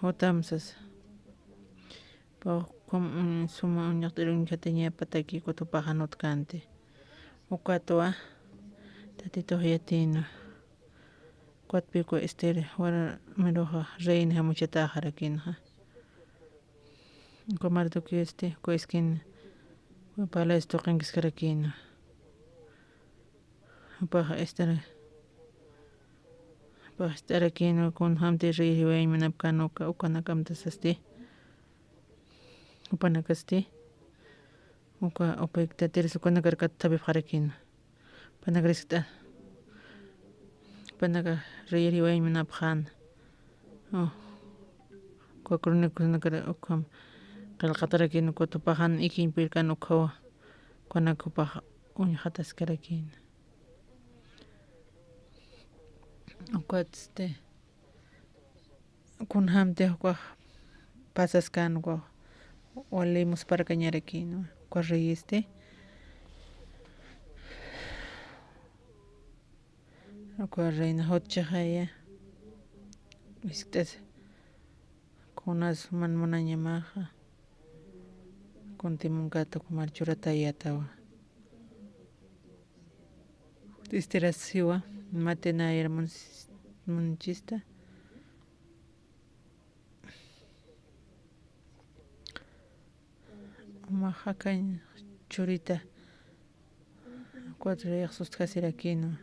jutam sasa. Pä ukham, mm, suma uñaqt'ir uñjatañapataki uka tupaxan utjkänti. Ukatwa Tatitux yatiyna. Ukatpï uka Ester warmiruxa reina jamuchataxarakinxa. Uka Mardoqueo este, uka esquina, uka palacio tuqinkiskarakïna. Jupax Ester, jupax ist'arakïna, kunjamti rey jiwayañ munapkän uka, ukanak amtasasti. Jupanakasti. Uka, uka iktatiris ukanakar kattapipxarakïna. Jupanakar iskt'a. Jupanaka rey jiwayañ munapxän. Oh. Uka crónicasnakar ukham qillqatarakïna, uka tupaxan ikiñ purirkän ukhawa. Ukanak jupax uñjataskarakïna. Ukatsti, kunjamti ukax pasaskän ukax wali musparkañarakïna, uka reyesti. Uka reina jutchixaya. Iskt'as. Kunas man munañamaxa. Kunti munkata ukham churatayätawa. Esteras siwa, matenayar mun-, munchista. Umax jakañ churita. Cuatro yaqsustjasirakïna.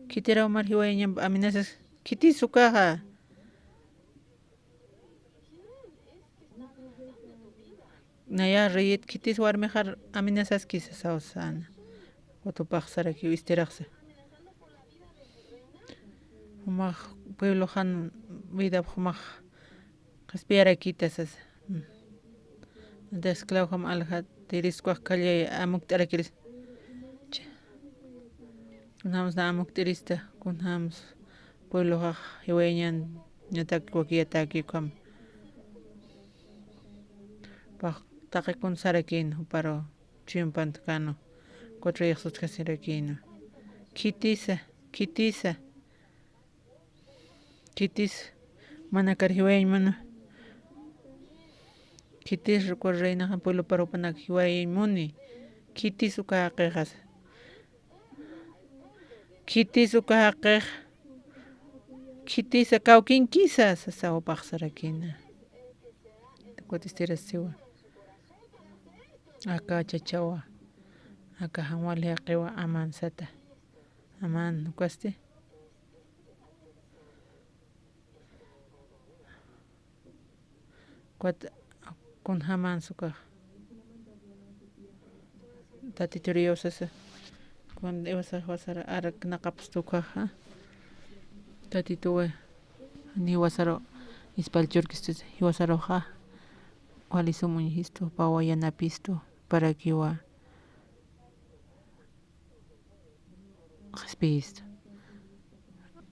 Khitiraw mar jiwayañamp amenazas, khitis ukaxa. Naya reyit khitis warmixar amenazaskisa sawsäna. Uka tupax sarakiw Esteraxa. Jumax pueblo jan vidap jumax qhispiyarakïta sasa. Esclavojam aljatiris ukax kallay amukt'arakiris. Kunjams na amukt'irista, kunjams puebloxax jiwayañañatak wakiyatäki ukham. Pax taqi kun sarakïna, juparu chuympantkäna, cuatro yaqsustjasirakïna. Khitisa, khitisa. Khitis manakar jiwayañ muni. Khitis uka reinaxa puebloparu jupanak jiwayañ muni. Khitis uka jaqixasa. Khitis uka jaqix. Khitisa kawkinkisa sasa jupax sarakïna. Ukat Esteras siwa. Aka chachawa. Aka jan wali jaqiwa Amán sata. Amán ukasti. Ukat kunjamans ukax. Tatitur iyawsasa. Kun iwasax jiwasar araknaqapxstu ukaxa. Tatituwa. Jani jiwasaru ispallchurkistu jiwasaruxa. Wali sum uñjistu, pawa yanapistu, parakiwa. Qhispiyista.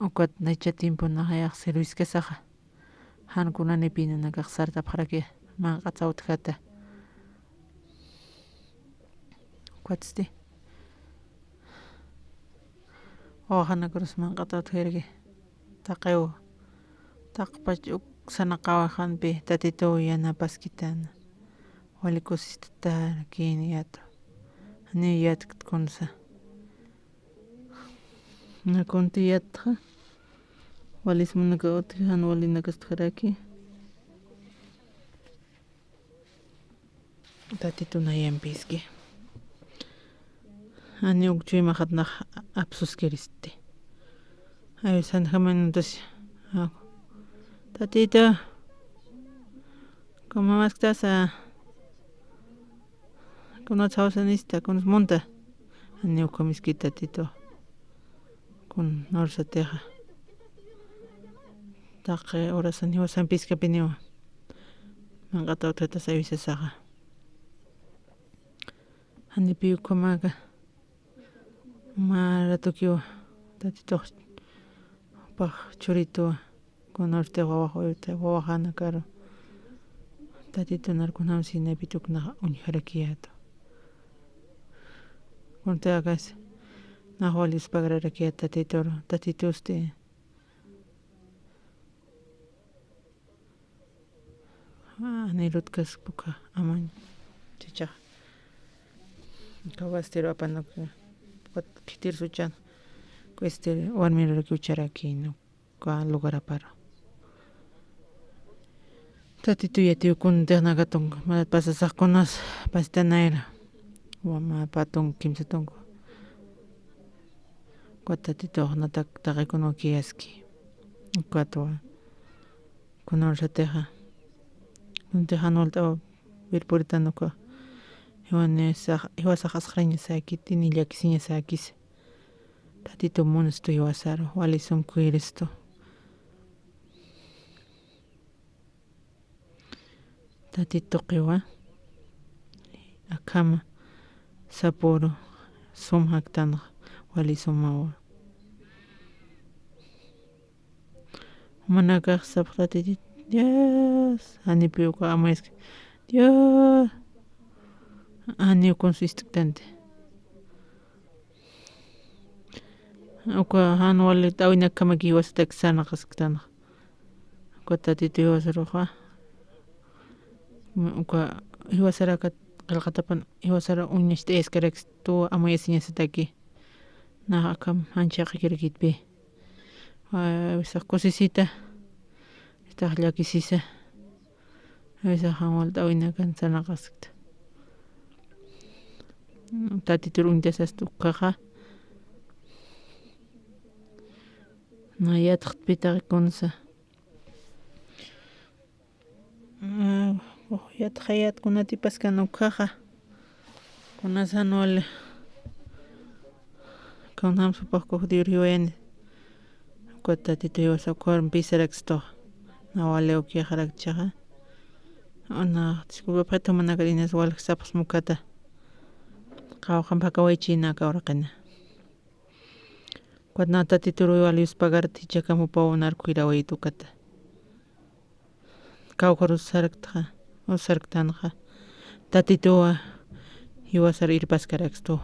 Ukat nacha tiemponaxa yaqsir wiskasaxa. Jan kunanipï nanakax sartapxaraki manq'atsa utjata. Ukatsti. Wawaxanakarus manq'ata utjaraki. Taqiw. Taqpach uk sanaqawaxanpi Tatituw yanapaskitana. Wali kusistatarakïna yatu. Janiw yatkt kunsa. Na kunti yatxa. Walis munaka utji jan walinakastxaraki. Tatitun ayampiski. Jani uk chuymaxat nax apsuskiristi. Ay, sanjamanutas. Tatita. Kunamasktasa. Kunat jawsanista, kunas munta. Jani ukhamiski Tatitu. Kun nawrsatixa. Taqi horasan jiwasampiskapiniwa. Manq'ata utjatas awisasaxa. Janipï ukhamaka. Mä ratukiwa Tatitux jupax churituwa, kunurti wawax uyuti wawaxanakaru. Tatitunar kunjams inapit uknax uñjarakiyätu. Kunti akas Nax wal yuspagararakiya Tatitur, Tatitusti. Janirutkaspuka amañ chichax. Kawastiru apanuka khitir suchan. Kuestir warmiruraki ucharakinu. Uka lugaraparu. Tatitu yatiyukun tixnakatunku, marat pasasaxkunas pastanayra. Wama patunku, kimsatunku. Ukat Tatitux natak taqikun wakiyaski. Ukatwa. Kunawsatixa. Kuntixa nult'aw wirpuritanuka. Jiwasax, jiwasax asxarañasakiti, ni llakisiñasakisi. Tatitu munstu jiwasaru, wali sum kuyristu. Tatitu tuqiwa, akhama, sapuru, sum jaktanxa, wali sumawa. Jumanakax sapxtati, Dios, janipi uka amuyaski. Dios, janiw kunsa ist'ktanti. Uka jan wali t'awinakkamaki jiwasatak sarnaqasktanxa. Uka Tatitu jiwasaruxa. Uka jiwasarakat qillqatapan jiwasara uñacht'ayaskarakstu amuyasiñasataki. Nax akham janchaqakirakitpi. Ay, wisax kusisita, wisax llakisisa, wisax jan wal t'awinakan sarnaqaskta. Tatitur uñtasasta ukhaxa. Na yatxtpitaq kunsa. Ah, uj, yatxayat kunatipaskan ukhaxa. Kunas jan wali. Kunjam supax kuj Dios jiwayani. Ukat Tatitu jiwasa ukhawarmpisarakstu. Na wali ukyaxarakchixa. Una, disculpa, objeto manakarinas wali sapxsmukata. Qawqan phakawaychinaka uraqina. Ukat na Tatituru wali yuspagarti jichhakam jupaw unar khuyrawayit ukata. Kawkharus sarktxa, sarktanxa. Tatituwa jiwasar irpaskarakstu.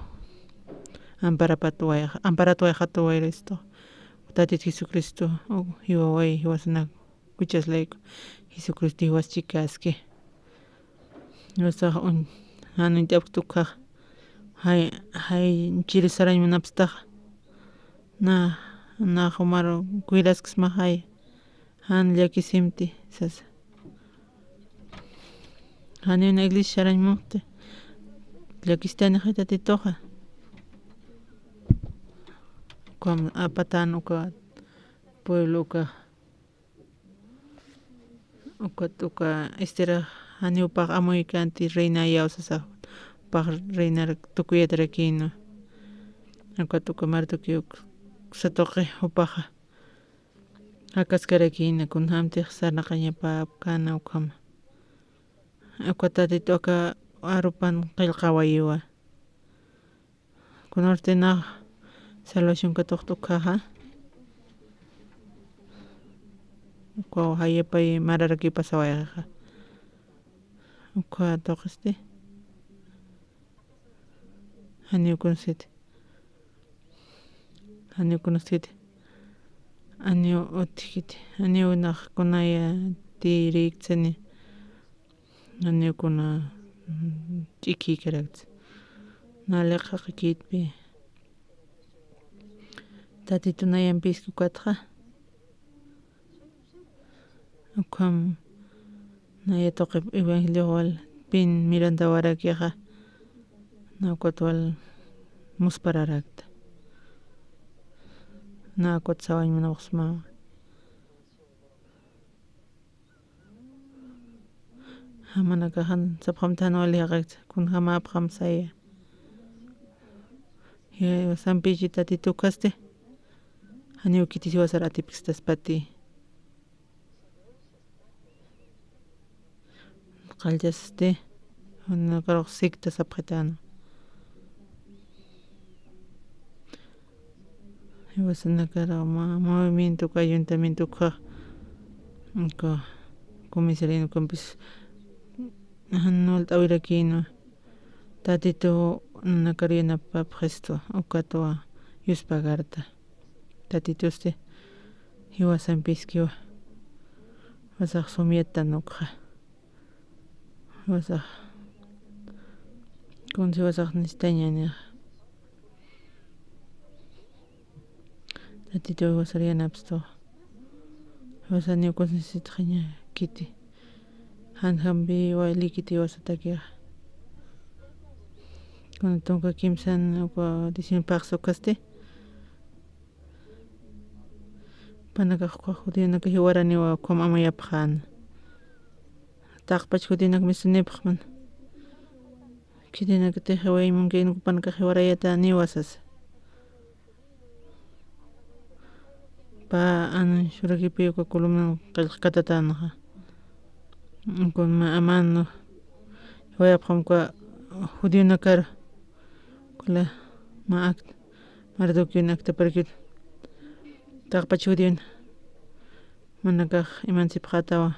Amparapat wayxa, amparat wayxatu wayristu. Tatit Jesucristo, jiwaway, jiwasanak. Kuchas layku, Jesucristo jiwas chikaski. Diosxa un, jan uñt'apkta ukhaxa. Jay, jay, chiri sarañ munapstaxa. Na, na jumar cuidaskismaxay. Jan llakisimti, sasa. Janiw na iglesia sarañ muxti. Llakistani jay Tatituxa. Ukham apatan uka pueblo uka. Ukat uka Esther janiw pax amuykanti reina yaw sasa, pax reinar tukuyatarakïna. Ukat uka Mardoqueo satuqi jupaxa jakaskarakïna, kunjamtix sarnaqañapäpkäna ukhama. Ukat Tatitu aka arupan qillqawayiwa. Kunarti nax salvación katuqta ukhaxa. Uka jayapay mararaki pasawayxa. Uka tuqisti. Janiw kunasiti. Janiw kunasiti. Janiw utjkiti. Janiw nax kunaya tiriktsani. Janiw kuna, mm, ch'ikïkarakta. Na liqaqakïtpi. Tatitu nayampiski ukatxa. Ukham naya tuqi evangelio wal pin mirantawarakixa. Na ukat wal muspararakta. Na ukat sawañ munapxsmawa. Jamanakax jan sapxamta jan wali jaqakta, kunjamäpxam saya. Jiwasampichi Tatitu ukhasti. Janiw khitis jiwasar atipkistaspati. Qallchasti, junakarux secta sapxitäna. Jiwasanakar ma-, movimiento, uka ayuntamiento ukhax, uka comisaría ukampis jan wal t'awirakïna. Tatitu nanakar yanapapxistu, ukatwa yuspagarta. Tatitusti jiwasampiskiwa. Jiwasax sumyattan ukxa. Jiwasax, kunsi jiwasax necesitañänixa. Tatitu jiwasar yanapstu. Jiwasaniw kunsi necesitxaña kiti. Janjampi wali kiti jiwasatakixa. Kuna tunka kimsan uka diecinueve paqsa ukasti. Jupanakax uka judionaka jiwaraniwa ukham amayapxän. Taqpach judionak misunipxman. Khitinakatix jiwaymunki, jupanakax jiwarayataniwa sasa. Pä anunciurakipi uka columnan qillqkatatänxa. Kun mä aman jiwayapxam uka judionakar, uka mä acta, Mardoquion actaparkit. Taqpach judion jumanakax imansipxätawa.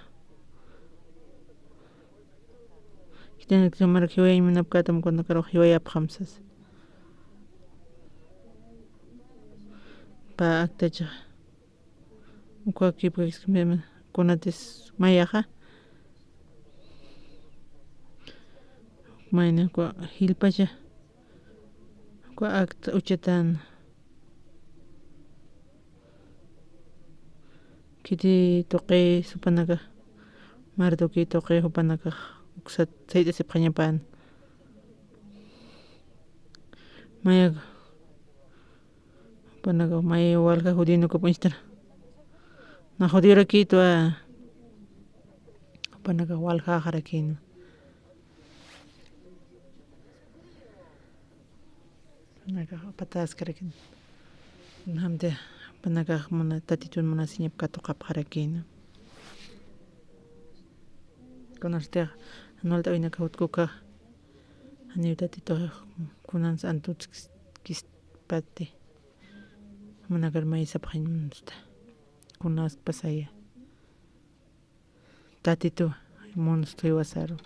Khitinakatix jumarak jiwayay munapkätam, kunanakarux jiwayapxam sasa. Pä actacha. Uka kipkakiskimim kunatis mayaxa. Mayni uka jilpacha. Uka acta uchatän. Khiti tuqi jupanakax, Mardoqueo tuqi jupanakax uksat sayt'asipxañapän. Mayak jupanakax may walja judionak uñstara. Na judiorakïtwa. Jupanakax waljaxarakïnwa. Jupanakax apataskarakïn. Kunjamti jupanakax muna, Tatitun munasiñap katuqapxarakïna. Kunastix jan walt'äwinakax utkukax, janiw Tatitux kunans antutskispati. Jumanakar may sapxañ munsta. Kunask pasaya. Tatitu munstu jiwasaru.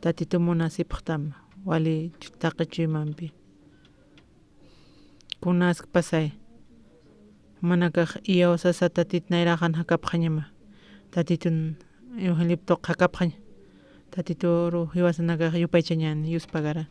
Tatitu munasipxtam wali taqi chuymampi. Kunask pasay. Jumanakax iyawsasa Tatit nayraxan jakapxañama. Tatitun evangeliopi tuq jakapxaña. Tatituru jiwasanakax yupaychañäni, yuspagara.